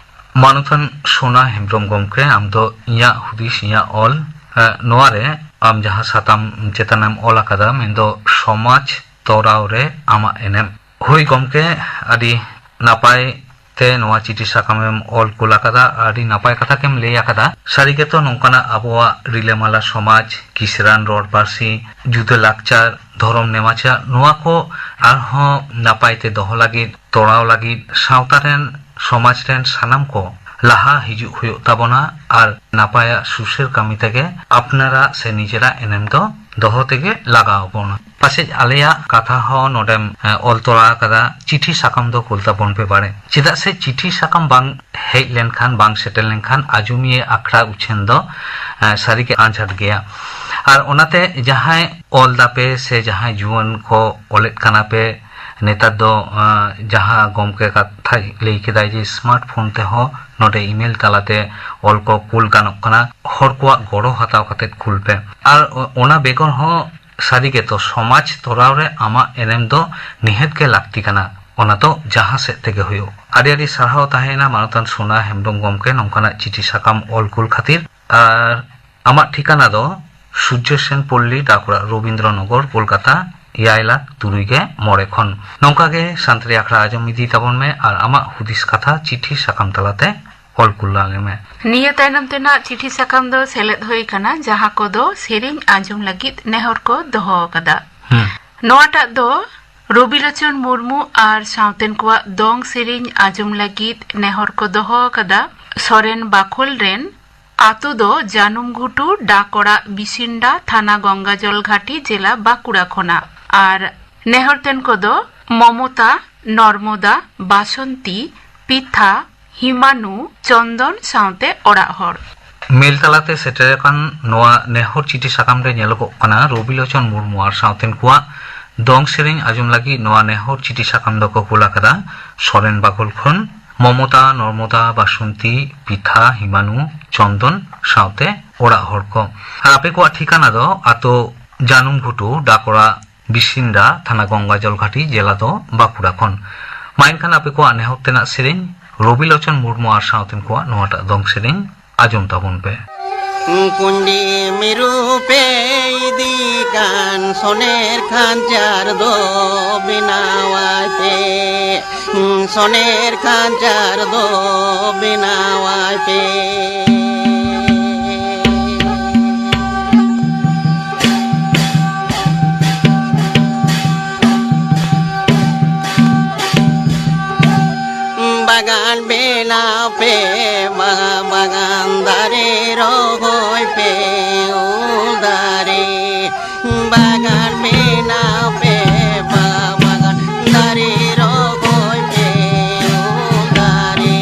ᱢᱟᱱᱚᱛᱟᱱ ᱥᱳᱱᱟ ᱦᱮᱢᱵᱽᱨᱚᱢ ᱜᱚᱢᱠᱮ, ᱟᱢ ᱫᱚ ᱤᱧᱟᱹᱜ ᱦᱩᱫᱤᱥ, ᱤᱧᱟᱹᱜ ᱚᱞ, ᱮ, ᱱᱚᱣᱟ ᱨᱮ ᱟᱢ ᱡᱟᱦᱟᱸ ᱥᱟᱛᱟᱢ ᱪᱮᱛᱟᱱᱮᱢ ᱚᱞ ᱟᱠᱟᱫᱟ, ᱢᱮᱱᱫᱚ ᱥᱚᱢᱟᱡᱽ ᱛᱚᱨᱟᱣ ᱨᱮ ᱟᱢᱟᱜ ᱮᱱᱮᱢ᱾ ᱦᱳᱭ ᱜᱚᱢᱠᱮ, ᱟᱹᱰᱤ ᱱᱟᱯᱟᱭ ᱛᱮ ᱱᱚᱣᱟ ᱪᱤᱴᱷᱤ ᱥᱟᱠᱟᱢᱮᱢ ᱚᱞ ᱠᱩᱞ ᱟᱠᱟᱫᱟ, ᱟᱹᱰᱤ ᱱᱟᱯᱟᱭ ᱠᱟᱛᱷᱟ ᱜᱮᱢ ᱞᱟᱹᱭ ᱟᱠᱟᱫᱟ᱾ ᱥᱟᱹᱨᱤ ᱜᱮᱛᱚ ᱱᱚᱝᱠᱟᱱᱟᱜ ᱟᱵᱚᱣᱟᱜ ᱨᱤᱞᱟᱹᱢᱟᱞᱟ ᱥᱚᱢᱟᱡᱽ, ᱠᱤᱥᱨᱟᱱ ᱨᱚᱲ ᱯᱟᱹᱨᱥᱤ, ᱡᱩᱫᱟᱹ ᱞᱟᱠᱪᱟᱨ, ᱫᱷᱚᱨᱚᱢ ᱱᱮᱢᱟᱪᱟᱨ, ᱱᱚᱣᱟ ᱠᱚ ᱟᱨᱦᱚᱸ ᱱᱟᱯᱟᱭ ᱛᱮ ᱫᱚᱦᱚ ᱞᱟᱹᱜᱤᱫ, ᱛᱚᱲᱟᱣ ᱞᱟᱹᱜᱤᱫ ᱥᱟᱶᱛᱟ ᱨᱮᱱ, ᱥᱚᱢᱟᱡᱽ ᱨᱮᱱ ᱥᱟᱱᱟᱢ ᱠᱚ ᱞᱟᱦᱟ ᱦᱤᱡᱩᱜ ᱦᱩᱭᱩᱜ ᱛᱟᱵᱚᱱᱟ ᱟᱨ ᱱᱟᱯᱟᱭᱟᱜ ᱥᱩᱥᱟᱹᱨ ᱠᱟᱹᱢᱤ ᱛᱮᱜᱮ ᱟᱯᱱᱟᱨᱟᱜ ᱥᱮ ᱱᱤᱡᱮᱨᱟᱜ ᱮᱱᱮᱢ ᱫᱚ ᱫᱚᱦᱚ ᱛᱮᱜᱮ ᱞᱟᱜᱟᱣ ᱵᱚᱱᱟ᱾ ᱯᱟᱥᱮᱡ ᱟᱞᱮᱭᱟᱜ ᱠᱟᱛᱷᱟ ᱦᱚᱸ ᱱᱚᱰᱮᱢ, ᱮ, ᱚᱞ ᱛᱚᱨᱟ ᱟᱠᱟᱫᱟ, ᱪᱤᱴᱷᱤ ᱥᱟᱠᱟᱢ ᱫᱚ ᱠᱩᱞ ᱛᱟᱵᱚᱱ ᱯᱮ ᱵᱟᱲᱮ᱾ ᱪᱮᱫᱟᱜ ᱥᱮ ᱪᱤᱴᱷᱤ ᱥᱟᱠᱟᱢ ᱵᱟᱝ ᱦᱮᱡ ᱞᱮᱱᱠᱷᱟᱱ, ᱵᱟᱝ ᱥᱮᱴᱮᱨ ᱞᱮᱱᱠᱷᱟᱱ ᱟᱡᱚᱢᱤᱭᱟᱹ ᱟᱠᱷᱲᱟ ᱩᱪᱷᱟᱹᱱ ᱫᱚ, ᱮ, ᱥᱟᱹᱨᱤᱜᱮ ᱟᱸᱡᱷᱟᱴ ᱜᱮᱭᱟ᱾ ᱟᱨ ᱚᱱᱟᱛᱮ ᱡᱟᱦᱟᱸᱭ ᱚᱞ ᱫᱟᱯᱮ ᱥᱮ ᱡᱟᱦᱟᱸᱭ ᱡᱩᱣᱟᱹᱱ ᱠᱚ ᱚᱞᱮᱫ ᱠᱟᱱᱟ ᱯᱮ, ᱱᱮᱛᱟᱨ ᱫᱚ, ᱮ, ᱡᱟᱦᱟᱸ ᱜᱚᱢᱠᱮ ᱠᱟᱛᱷᱟᱭ ᱞᱟᱹᱭ ᱠᱮᱫᱟᱭ ᱡᱮ ᱥᱢᱟᱨᱴ ᱯᱷᱳᱱ ᱛᱮᱦᱚᱸ ᱱᱚᱰᱮ ᱤᱢᱮᱞ ᱛᱟᱞᱟᱛᱮ ᱚᱞ ᱠᱚ ᱠᱩᱞ ᱜᱟᱱᱚᱜ ᱠᱟᱱᱟ, ᱦᱚᱲ ᱠᱚᱣᱟᱜ ᱜᱚᱲᱚ ᱦᱟᱛᱟᱣ ᱠᱟᱛᱮ ᱠᱩᱞ ᱯᱮ᱾ ᱟᱨ ᱚ-, ᱚᱱᱟ ᱵᱮᱜᱚᱨ ᱦᱚᱸ ᱥᱟᱹᱨᱤ ᱜᱮᱛᱚ ᱥᱚᱢᱟᱡᱽ ᱛᱚᱨᱟᱣ ᱨᱮ ᱟᱢᱟᱜ ᱮᱱᱮᱢ ᱫᱚ ᱱᱤᱦᱟᱹᱛ ᱜᱮ ᱞᱟᱹᱠᱛᱤ ᱠᱟᱱᱟ᱾ ᱚᱱᱟ ᱫᱚ ᱡᱟᱦᱟᱸ ᱥᱮᱫ ᱛᱮᱜᱮ ᱦᱩᱭᱩᱜ᱾ ᱟᱹᱰᱤ ᱟᱹᱰᱤ ᱥᱟᱨᱦᱟᱣ ᱛᱟᱦᱮᱸᱭᱮᱱᱟ ᱢᱟᱱᱚᱛᱟᱱ ᱥᱳᱱᱟ ᱦᱮᱢᱵᱽᱨᱚᱢ ᱜᱚᱢᱠᱮ ᱱᱚᱝᱠᱟᱱᱟᱜ ᱪᱤᱴᱷᱤ ᱥᱟᱠᱟᱢ ᱚᱞ ᱠᱩᱞ ᱠᱷᱟᱹᱛᱤᱨ᱾ ᱟᱨ ᱟᱢᱟᱜ ᱴᱷᱤᱠᱟᱱᱟ ᱫᱚ ᱥᱩᱨᱡᱚ ᱥᱮᱱ ᱯᱚᱞᱞᱤ, ᱰᱟᱠ ᱚᱲᱟᱜ, ᱨᱚᱵᱤᱱᱫᱨᱚ ᱱᱚᱜᱚᱨ, ᱠᱳᱞᱠᱟᱛᱟ, ᱮᱭᱟᱭ ᱞᱟᱠᱷ ᱛᱩᱨᱩᱭ ᱜᱮ ᱢᱚᱬᱮ ᱠᱷᱚᱱ᱾ ᱱᱚᱝᱠᱟ ᱜᱮ ᱥᱟᱱᱛᱟᱲᱤ ᱟᱠᱷᱲᱟ ᱟᱸᱡᱚᱢ ᱤᱫᱤ ᱛᱟᱵᱚᱱ ᱢᱮ ᱟᱨ ᱟᱢᱟᱜ ᱦᱩᱫᱤᱥ ᱠᱟᱛᱷᱟ ᱪᱤᱴᱷᱤ ᱥᱟᱠᱟᱢ ᱛᱟᱞᱟᱛᱮ ᱚᱞ ᱠᱩᱞ ᱟᱞᱮ ᱢᱮ᱾ ᱱᱤᱭᱟᱹ ᱛᱟᱭᱱᱚᱢ ᱛᱮᱱᱟᱜ ᱪᱤᱴᱷᱤ ᱥᱟᱠᱟᱢ ᱫᱚ ᱥᱮᱞᱮᱫ ᱦᱩᱭ ᱠᱟᱱᱟ, ᱡᱟᱦᱟᱸ ᱠᱚᱫᱚ ᱥᱮᱨᱮᱧ ᱟᱸᱡᱚᱢ ᱞᱟᱹᱜᱤᱫ ᱱᱮᱦᱚᱨ ᱠᱚ ᱫᱚᱦᱚ ᱟᱠᱟᱫᱟ᱾ ᱦᱩᱸ᱾ ᱱᱚᱣᱟᱴᱟᱜ ᱫᱚ ᱨᱚᱵᱤᱞᱳᱪᱚᱱ ᱢᱩᱨᱢᱩ ᱟᱨ ᱥᱟᱶᱛᱮᱱ ᱠᱚᱣᱟᱜ ᱫᱚᱝ ᱥᱮᱨᱮᱧ ᱟᱸᱡᱚᱢ ᱞᱟᱹᱜᱤᱫ ᱱᱮᱦᱚᱨ ᱠᱚ ᱫᱚᱦᱚ ᱟᱠᱟᱫᱟ ᱥᱚᱨᱮᱱ ᱵᱟᱠᱷᱳᱞ ᱨᱮᱱ᱾ ᱟᱛᱳ ᱫᱚ ᱡᱟᱹᱱᱩᱢ ᱜᱷᱩᱴᱩ, ᱰᱟᱠ ᱚᱲᱟᱜ ᱵᱤᱥᱤᱱᱰᱟ, ᱛᱷᱟᱱᱟ ᱜᱚᱝᱜᱟᱡᱚᱞ ᱜᱷᱟᱴᱤ, ᱡᱮᱞᱟ ᱵᱟᱸᱠᱩᱲᱟ ᱠᱷᱚᱱᱟᱜ᱾ ᱟᱨ ᱱᱮᱦᱚᱨ ᱛᱮᱱ ᱠᱚᱫᱚ ᱢᱚᱢᱚᱛᱟ, ᱱᱚᱨᱢᱚᱫᱟ, ᱵᱟᱥᱚᱱᱛᱤ, ᱯᱤᱛᱷᱟ, ᱦᱤᱢᱟᱱᱩ, ᱪᱚᱱᱫᱚᱱ ᱥᱟᱶᱛᱮ ᱚᱲᱟᱜ ᱦᱚᱲ᱾ ᱢᱮᱞ ᱛᱟᱞᱟᱛᱮ ᱥᱮᱴᱮᱨ ᱟᱠᱟᱱ ᱱᱚᱣᱟ ᱱᱮᱦᱚᱨ ᱪᱤᱴᱷᱤ ᱥᱟᱠᱟᱢ ᱨᱮ ᱧᱮᱞᱚᱜᱚᱜ ᱠᱟᱱᱟ ᱨᱚᱵᱤᱞᱳᱪᱚᱱ ᱢᱩᱨᱢᱩ ᱟᱨ ᱥᱟᱶᱛᱮᱱ ᱠᱚᱣᱟᱜ ᱫᱚᱝ ᱥᱮᱨᱮᱧ ᱟᱸᱡᱚᱢ ᱞᱟᱹᱜᱤᱫ ᱱᱚᱣᱟ ᱱᱮᱦᱚᱨ ᱪᱤᱴᱷᱤ ᱥᱟᱠᱟᱢ ᱫᱚᱠᱚ ᱠᱩᱞ ᱟᱠᱟᱫᱟ ᱥᱚᱨᱮᱱ ᱵᱟᱜᱚᱞ ᱠᱷᱚᱱ ᱢᱚᱢᱚᱛᱟ, ᱱᱚᱨᱢᱚᱫᱟ, ᱵᱟᱥᱚᱱᱛᱤ, ᱯᱤᱛᱷᱟ, ᱦᱤᱢᱟᱱᱩ, ᱪᱚᱱᱫᱚᱱ ᱥᱟᱶᱛᱮ ᱚᱲᱟᱜ ᱦᱚᱲ ᱠᱚ᱾ ᱟᱨ ᱟᱯᱮ ᱠᱚᱣᱟᱜ ᱴᱷᱤᱠᱟᱱᱟ ᱫᱚ ᱟᱛᱳ ᱡᱟᱹᱱᱩᱢ ᱜᱷᱩᱴᱩ, ᱰᱟᱠᱚᱲᱟ, ᱵᱤᱥᱤᱱᱰᱟ, ᱛᱷᱟᱱᱟ ᱜᱚᱝᱜᱟ ᱡᱚᱞᱜᱷᱟᱴᱤ, ᱡᱮᱞᱟ ᱫᱚ ᱵᱟᱸᱠᱩᱲᱟ ᱠᱷᱚᱱ᱾ ᱢᱟ ᱮᱱᱠᱷᱟᱱ ᱟᱯᱮ ᱠᱚᱣᱟᱜ ᱱᱮᱦᱚᱨ ᱛᱮᱱᱟᱜ ᱥᱮᱨᱮᱧ ᱨᱚᱵᱤᱞᱳᱪᱚᱱ ᱢᱩᱨᱢᱩ ᱟᱨ ᱥᱟᱶᱛᱮᱱ ᱠᱚᱣᱟᱜ ᱱᱚᱣᱟᱴᱟᱜ ᱫᱚᱝ ᱥᱮᱨᱮᱧ ᱟᱸᱡᱚᱢ ᱛᱟᱵᱚᱱ ᱯᱮ᱾ ᱠᱩᱸᱰᱤ ᱢᱤᱨᱩ ᱯᱮ ᱤᱫᱤ ᱠᱟᱱ ᱥᱚᱱᱮᱨ ᱠᱷᱟᱧᱪᱟᱨ ᱫᱚ ᱵᱮᱱᱟᱣᱟᱭ ᱯᱮ, ᱥᱚᱱᱮᱨ ᱠᱷᱟᱧᱪᱟᱨ ᱫᱚ ᱵᱮᱱᱟᱣᱟᱭ ᱯᱮ᱾ ᱵᱟᱜᱟᱱ ᱵᱮᱱᱟᱣ ᱯᱮ, ᱵᱟᱜᱟᱱ ᱫᱟᱨᱮ ᱨᱚᱦᱚᱭ ᱯᱮ, ᱩᱞ ᱫᱟᱨᱮ᱾ ᱵᱟᱜᱟᱱ ᱵᱮᱱᱟᱣ ᱯᱮ, ᱵᱟᱜᱟᱱ ᱫᱟᱨᱮ ᱨᱚᱦᱚᱭ ᱯᱮ, ᱩᱞ ᱫᱟᱨᱮ᱾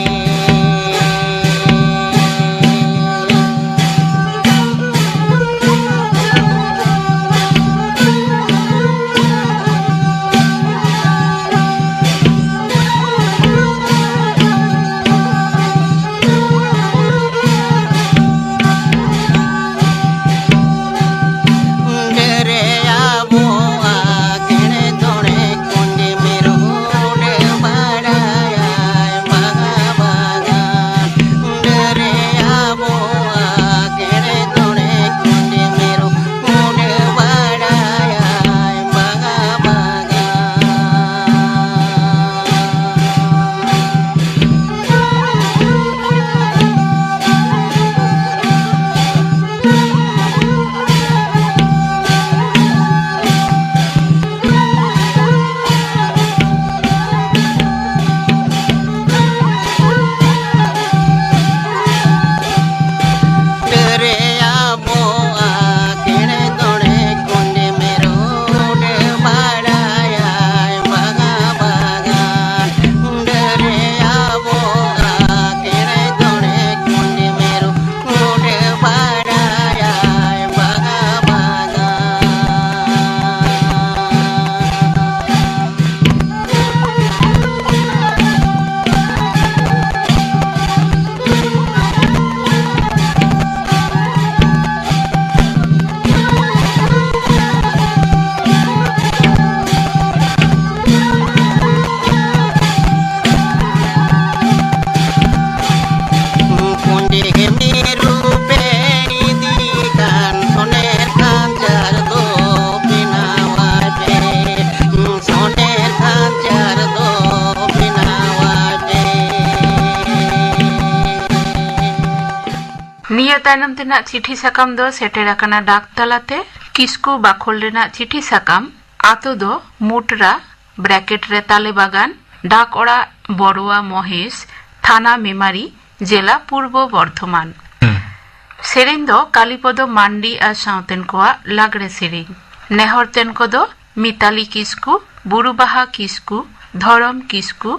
ᱰᱮᱨᱮᱭᱟ ᱱᱤᱭᱟᱹ ᱛᱟᱭᱱᱚᱢ ᱛᱮᱱᱟᱜ ᱪᱤᱴᱷᱤ ᱥᱟᱠᱟᱢ ᱫᱚ ᱥᱮᱴᱮᱨ ᱟᱠᱟᱱᱟ ᱰᱟᱠ ᱛᱟᱞᱟᱛᱮ᱾ ᱠᱤᱥᱠᱩ ᱵᱟᱠᱷᱳᱞ ᱨᱮᱱᱟᱜ ᱪᱤᱴᱷᱤ ᱥᱟᱠᱟᱢ᱾ ᱟᱛᱳ ᱫᱚ ᱢᱩᱴᱨᱟ, ᱵᱨᱮᱠᱮᱴ ᱨᱮ ᱛᱟᱞᱮ ᱵᱟᱜᱟᱱ, ᱰᱟᱠ ᱚᱲᱟᱜ ᱵᱚᱲᱩᱣᱟ ᱢᱚᱦᱮᱥ, ᱛᱷᱟᱱᱟ ᱢᱮᱢᱟᱨᱤ, ᱡᱮᱞᱟ ᱯᱩᱨᱵᱚ ᱵᱚᱨᱫᱷᱚᱢᱟᱱ᱾ ᱦᱩᱸ᱾ ᱥᱮᱨᱮᱧ ᱫᱚ ᱠᱟᱞᱤᱯᱚᱫᱚ ᱢᱟᱱᱰᱤ ᱟᱨ ᱥᱟᱶᱛᱮᱱ ᱠᱚᱣᱟᱜ ᱞᱟᱜᱽᱲᱮ ᱥᱮᱨᱮᱧ᱾ ᱱᱮᱦᱚᱨ ᱛᱮᱱ ᱠᱚᱫᱚ ᱢᱤᱛᱟᱞᱤ ᱠᱤᱥᱠᱩ, ᱵᱩᱨᱩᱵᱟᱦᱟ ᱠᱤᱥᱠᱩ, ᱫᱷᱚᱨᱚᱢ ᱠᱤᱥᱠᱩ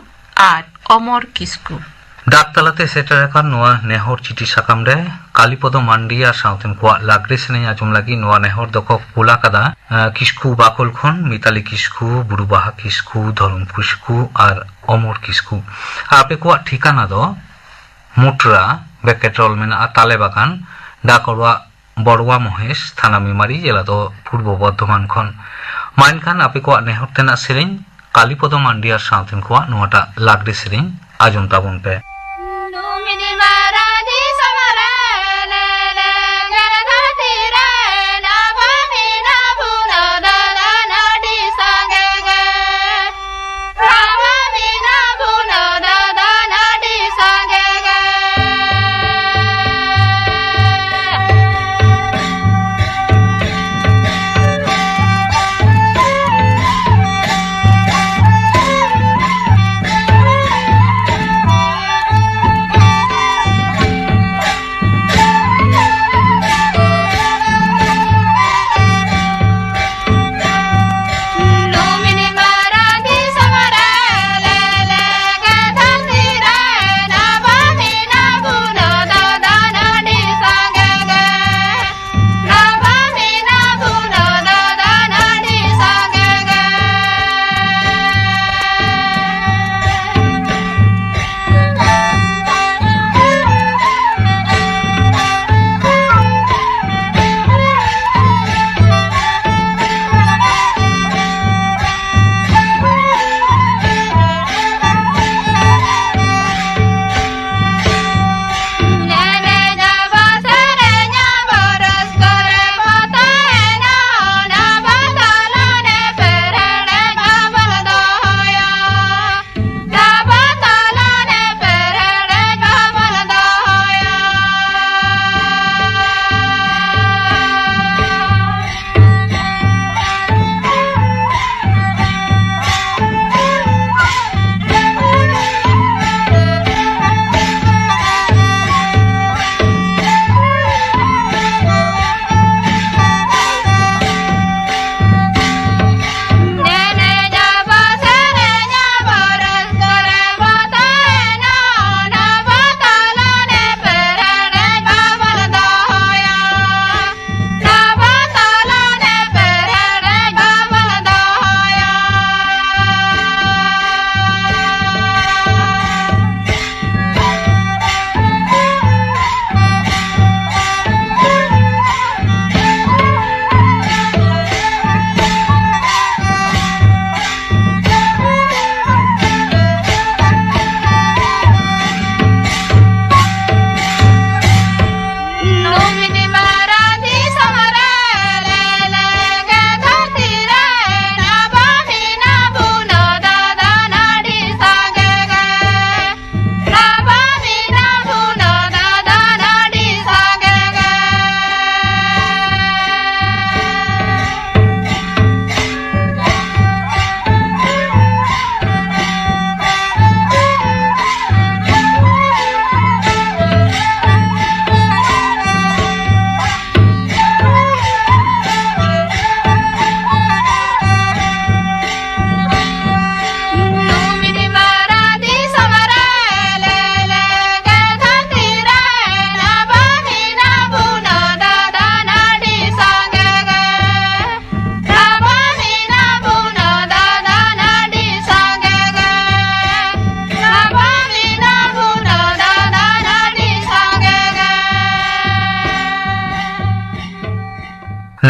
ᱟᱨ ᱚᱢᱚᱨ ᱠᱤᱥᱠᱩ᱾ ᱰᱟᱠ ᱛᱟᱞᱟᱛᱮ ᱥᱮᱴᱮᱨ ᱟᱠᱟᱱ ᱱᱚᱣᱟ ᱱᱮᱦᱚᱨ ᱪᱤᱴᱷᱤ ᱥᱟᱠᱟᱢ ᱨᱮ ᱠᱟᱞᱤᱯᱚᱫᱚ ᱢᱟᱱᱰᱤ ᱟᱨ ᱥᱟᱶᱛᱮᱱ ᱠᱚᱣᱟᱜ ᱞᱟᱜᱽᱲᱮ ᱥᱮᱨᱮᱧ ᱟᱸᱡᱚᱢ ᱞᱟᱹᱜᱤᱫ ᱱᱚᱣᱟ ᱱᱮᱦᱚᱨ ᱫᱚᱠᱚ ᱠᱩᱞ ᱟᱠᱟᱫᱟ, ᱟᱸ, ᱠᱤᱥᱠᱩ ᱵᱟᱠᱷᱳᱞ ᱠᱷᱚᱱ ᱢᱤᱛᱟᱞᱤ ᱠᱤᱥᱠᱩ, ᱵᱩᱨᱩᱵᱟᱦᱟ ᱠᱤᱥᱠᱩ, ᱫᱷᱚᱨᱚᱢ ᱠᱤᱥᱠᱩ ᱟᱨ ᱚᱢᱚᱨ ᱠᱤᱥᱠᱩ᱾ ᱟᱯᱮ ᱠᱚᱣᱟᱜ ᱴᱷᱤᱠᱟᱱᱟ ᱫᱚ ᱢᱩᱴᱨᱟ, ᱵᱮᱠᱮᱴ ᱨᱮ ᱚᱞ ᱢᱮᱱᱟᱜᱼᱟ ᱛᱟᱞᱮ ᱵᱟᱜᱟᱱ, ᱰᱟᱠ ᱚᱲᱟᱜ ᱵᱚᱲᱣᱟ ᱢᱚᱦᱮᱥ, ᱛᱷᱟᱱᱟ ᱢᱮᱢᱟᱨᱤ, ᱡᱮᱞᱟ ᱫᱚ ᱯᱩᱨᱵᱚ ᱵᱚᱨᱫᱷᱚᱢᱟᱱ ᱠᱷᱚᱱ᱾ ᱢᱟ ᱮᱱᱠᱷᱟᱱ ᱟᱯᱮ ᱠᱚᱣᱟᱜ ᱱᱮᱦᱚᱨ ᱛᱮᱱᱟᱜ ᱥᱮᱨᱮᱧ ᱠᱟᱞᱤᱯᱚᱫᱚ ᱢᱟᱱᱰᱤ ᱟᱨ ᱥᱟᱶᱛᱮᱱ ᱠᱚᱣᱟᱜ ᱱᱚᱣᱟᱴᱟᱜ ᱞᱟᱜᱽᱲᱮ ᱥᱮᱨᱮᱧ ᱟᱸᱡᱚᱢ ᱛᱟᱵᱚᱱ ᱯᱮ᱾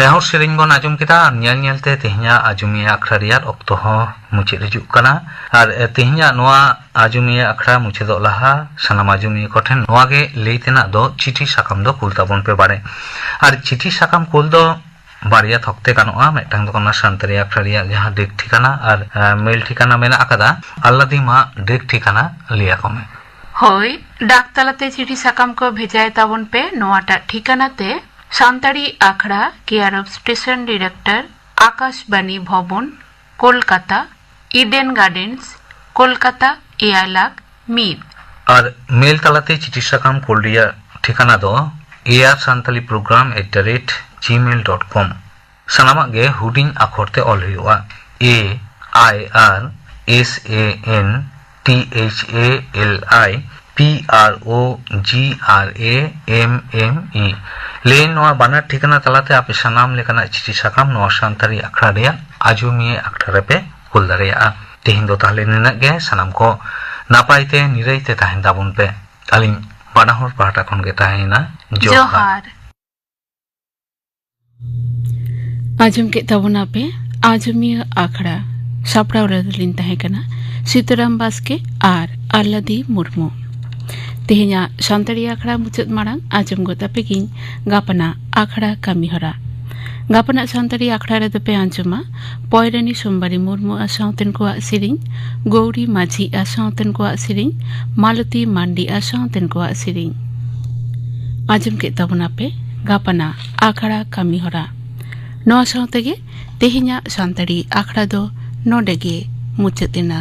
ᱱᱮᱦᱚᱨ ᱥᱮᱨᱮᱧ ᱵᱚᱱ ᱟᱸᱡᱚᱢ ᱠᱮᱫᱟ, ᱟᱨ ᱧᱮᱞ ᱧᱮᱞᱛᱮ ᱛᱮᱦᱮᱧᱟᱜ ᱟᱡᱚᱢᱤᱭᱟᱹ ᱟᱠᱷᱲᱟ ᱨᱮᱭᱟᱜ ᱚᱠᱛᱚ ᱦᱚᱸ ᱢᱩᱪᱟᱹᱫ ᱦᱤᱡᱩᱜ ᱠᱟᱱᱟ᱾ ᱟᱨ ᱛᱮᱦᱮᱧᱟᱜ ᱱᱚᱣᱟ ᱟᱡᱚᱢᱤᱭᱟᱹ ᱟᱠᱷᱲᱟ ᱢᱩᱪᱟᱹᱫᱚᱜ ᱞᱟᱦᱟ ᱥᱟᱱᱟᱢ ᱟᱡᱚᱢᱤᱭᱟᱹ ᱠᱚᱴᱷᱮᱱ ᱱᱚᱣᱟ ᱜᱮ ᱞᱟᱹᱭ ᱛᱮᱱᱟᱜ ᱫᱚ, ᱪᱤᱴᱷᱤ ᱥᱟᱠᱟᱢ ᱫᱚ ᱠᱩᱞ ᱛᱟᱵᱚᱱ ᱯᱮ ᱵᱟᱲᱮ᱾ ᱟᱨ ᱪᱤᱴᱷᱤ ᱥᱟᱠᱟᱢ ᱠᱩᱞ ᱫᱚ ᱵᱟᱨᱭᱟ ᱛᱷᱚᱠ ᱛᱮ ᱜᱟᱱᱚᱜᱼᱟ᱾ ᱢᱤᱫᱴᱟᱝ ᱫᱚ ᱠᱟᱱᱟ ᱥᱟᱱᱛᱟᱲᱤ ᱟᱠᱷᱲᱟ ᱨᱮᱭᱟᱜ ᱡᱟᱦᱟᱸ ᱰᱮᱠ ᱴᱷᱤᱠᱟᱱᱟ, ᱟᱨ, ᱟᱨ ᱢᱮᱞ ᱴᱷᱤᱠᱟᱱᱟ ᱢᱮᱱᱟᱜ ᱟᱠᱟᱫᱟ, ᱟᱞᱞᱟᱫᱤ ᱢᱟ ᱰᱮᱠ ᱴᱷᱤᱠᱟᱱᱟ ᱞᱟᱹᱭ ᱟᱠᱚ ᱢᱮ᱾ ᱦᱳᱭ, ᱰᱟᱠ ᱛᱟᱞᱟᱛᱮ ᱪᱤᱴᱷᱤ ᱥᱟᱠᱟᱢ ᱠᱚ ᱵᱷᱮᱡᱟᱭ ᱛᱟᱵᱚᱱ ᱯᱮ ᱱᱚᱣᱟᱴᱟᱜ ᱴᱷᱤᱠᱟᱱᱟ ᱛᱮ, ᱥᱟᱱᱛᱟᱲᱤ ᱟᱠᱷᱲᱟ, care of station director, Akashvani Bhavan, Kolkata, Eden Gardens, Kolkata, ᱮᱭᱟᱭ ᱞᱟᱠᱷ ᱢᱤᱫ᱾ ᱟᱨ ᱢᱮᱞ ᱛᱟᱞᱟᱛᱮ ᱪᱤᱴᱷᱤ ᱥᱟᱠᱟᱢ ᱠᱩᱞ ᱨᱮᱭᱟᱜ ᱴᱷᱤᱠᱟᱱᱟ ᱫᱚ A R Santali program at the rate Gmail dot com. ᱥᱟᱱᱟᱢᱟᱜ ᱜᱮ ᱦᱩᱰᱤᱧ ᱟᱠᱷᱚᱨ ᱛᱮ ᱚᱞ ᱦᱩᱭᱩᱜᱼᱟ᱾ ᱮ ᱟᱭ ᱟᱨ S A N T H A L I P R O G R A M M E. ᱞᱮ ᱱᱚᱣᱟ ᱵᱟᱱᱟᱨ ᱴᱷᱤᱠᱟᱱᱟ ᱛᱟᱞᱟᱛᱮ ᱟᱯᱮ ᱥᱟᱱᱟᱢ ᱞᱮᱠᱟᱱᱟᱜ ᱪᱤᱴᱷᱤ ᱥᱟᱠᱟᱢ ᱱᱚᱣᱟ ᱥᱟᱱᱛᱟᱲᱤ ᱟᱠᱷᱲᱟ ᱨᱮᱭᱟᱜ ᱟᱡᱚᱢᱤᱭᱟᱹ ᱟᱠᱷᱲᱟ ᱨᱮᱯᱮ ᱠᱩᱞ ᱫᱟᱲᱮᱭᱟᱜᱼᱟ᱾ ᱛᱮᱦᱮᱧ ᱫᱚ ᱛᱟᱦᱞᱮ ᱱᱤᱱᱟᱹᱜ ᱜᱮ᱾ ᱥᱟᱱᱟᱢ ᱠᱚ ᱱᱟᱯᱟᱭ ᱛᱮ ᱱᱤᱨᱟᱹᱭ ᱛᱮ ᱛᱟᱦᱮᱱ ᱛᱟᱵᱚᱱ ᱯᱮ᱾ ᱟᱹᱞᱤᱧ ᱵᱟᱱᱟ ᱦᱚᱲ ᱯᱟᱦᱴᱟ ᱠᱷᱚᱱ ᱜᱮ ᱛᱟᱦᱮᱸᱭᱮᱱᱟ ᱡᱚᱦᱟᱨ᱾ ᱡᱚᱦᱟᱨ᱾ ᱟᱸᱡᱚᱢ ᱠᱮᱫ ᱛᱟᱵᱚᱱᱟ ᱯᱮ ᱟᱸᱡᱚᱢᱤᱭᱟᱹ ᱟᱠᱷᱲᱟ᱾ ᱥᱟᱯᱲᱟᱣ ᱨᱮ ᱫᱚᱞᱤᱧ ᱛᱟᱦᱮᱸ ᱠᱟᱱᱟ ᱥᱤᱛᱟᱹᱨᱟᱢ ᱵᱟᱥᱠᱮ ᱟᱨ ᱟᱞᱞᱟᱫᱤ ᱢᱩᱨᱢᱩ᱾ ᱛᱮᱦᱮᱧᱟᱜ ᱥᱟᱱᱛᱟᱲᱤ ᱟᱠᱷᱲᱟ ᱢᱩᱪᱟᱹᱫ ᱢᱟᱲᱟᱝ ᱟᱸᱡᱚᱢ ᱜᱚᱫ ᱟᱯᱮ ᱜᱤᱧ ᱜᱟᱯᱟᱱᱟᱜ ᱟᱠᱷᱲᱟ ᱠᱟᱹᱢᱤ ᱦᱚᱨᱟ᱾ ᱜᱟᱯᱟᱱᱟᱜ ᱥᱟᱱᱛᱟᱲᱤ ᱟᱠᱷᱲᱟ ᱨᱮᱫᱚ ᱯᱮ ᱟᱸᱡᱚᱢᱟ ᱯᱚᱭᱨᱟᱱᱤ ᱥᱳᱢᱵᱟᱨᱤ ᱢᱩᱨᱢᱩ ᱟᱨ ᱥᱟᱶᱛᱮᱱ ᱠᱚᱣᱟᱜ ᱥᱮᱨᱮᱧ, ᱜᱳᱣᱨᱤ ᱢᱟᱹᱡᱷᱤ ᱟᱨ ᱥᱟᱶᱛᱮᱱ ᱠᱚᱣᱟᱜ ᱥᱮᱨᱮᱧ, ᱢᱟᱞᱚᱛᱤ ᱢᱟᱱᱰᱤ ᱟᱨ ᱥᱟᱶᱛᱮᱱ ᱠᱚᱣᱟᱜ ᱥᱮᱨᱮᱧ᱾ ᱟᱸᱡᱚᱢ ᱠᱮᱫ ᱛᱟᱵᱚᱱᱟ ᱯᱮ ᱜᱟᱯᱟᱱᱟᱜ ᱟᱠᱷᱲᱟ ᱠᱟᱹᱢᱤ ᱦᱚᱨᱟ᱾ ᱱᱚᱣᱟ ᱥᱟᱶ ᱛᱮᱜᱮ ᱛᱮᱦᱮᱧᱟᱜ ᱥᱟᱱᱛᱟᱲᱤ ᱟᱠᱷᱲᱟ ᱫᱚ ᱱᱚᱰᱮ ᱜᱮ ᱢᱩᱪᱟᱹᱫ ᱮᱱᱟ᱾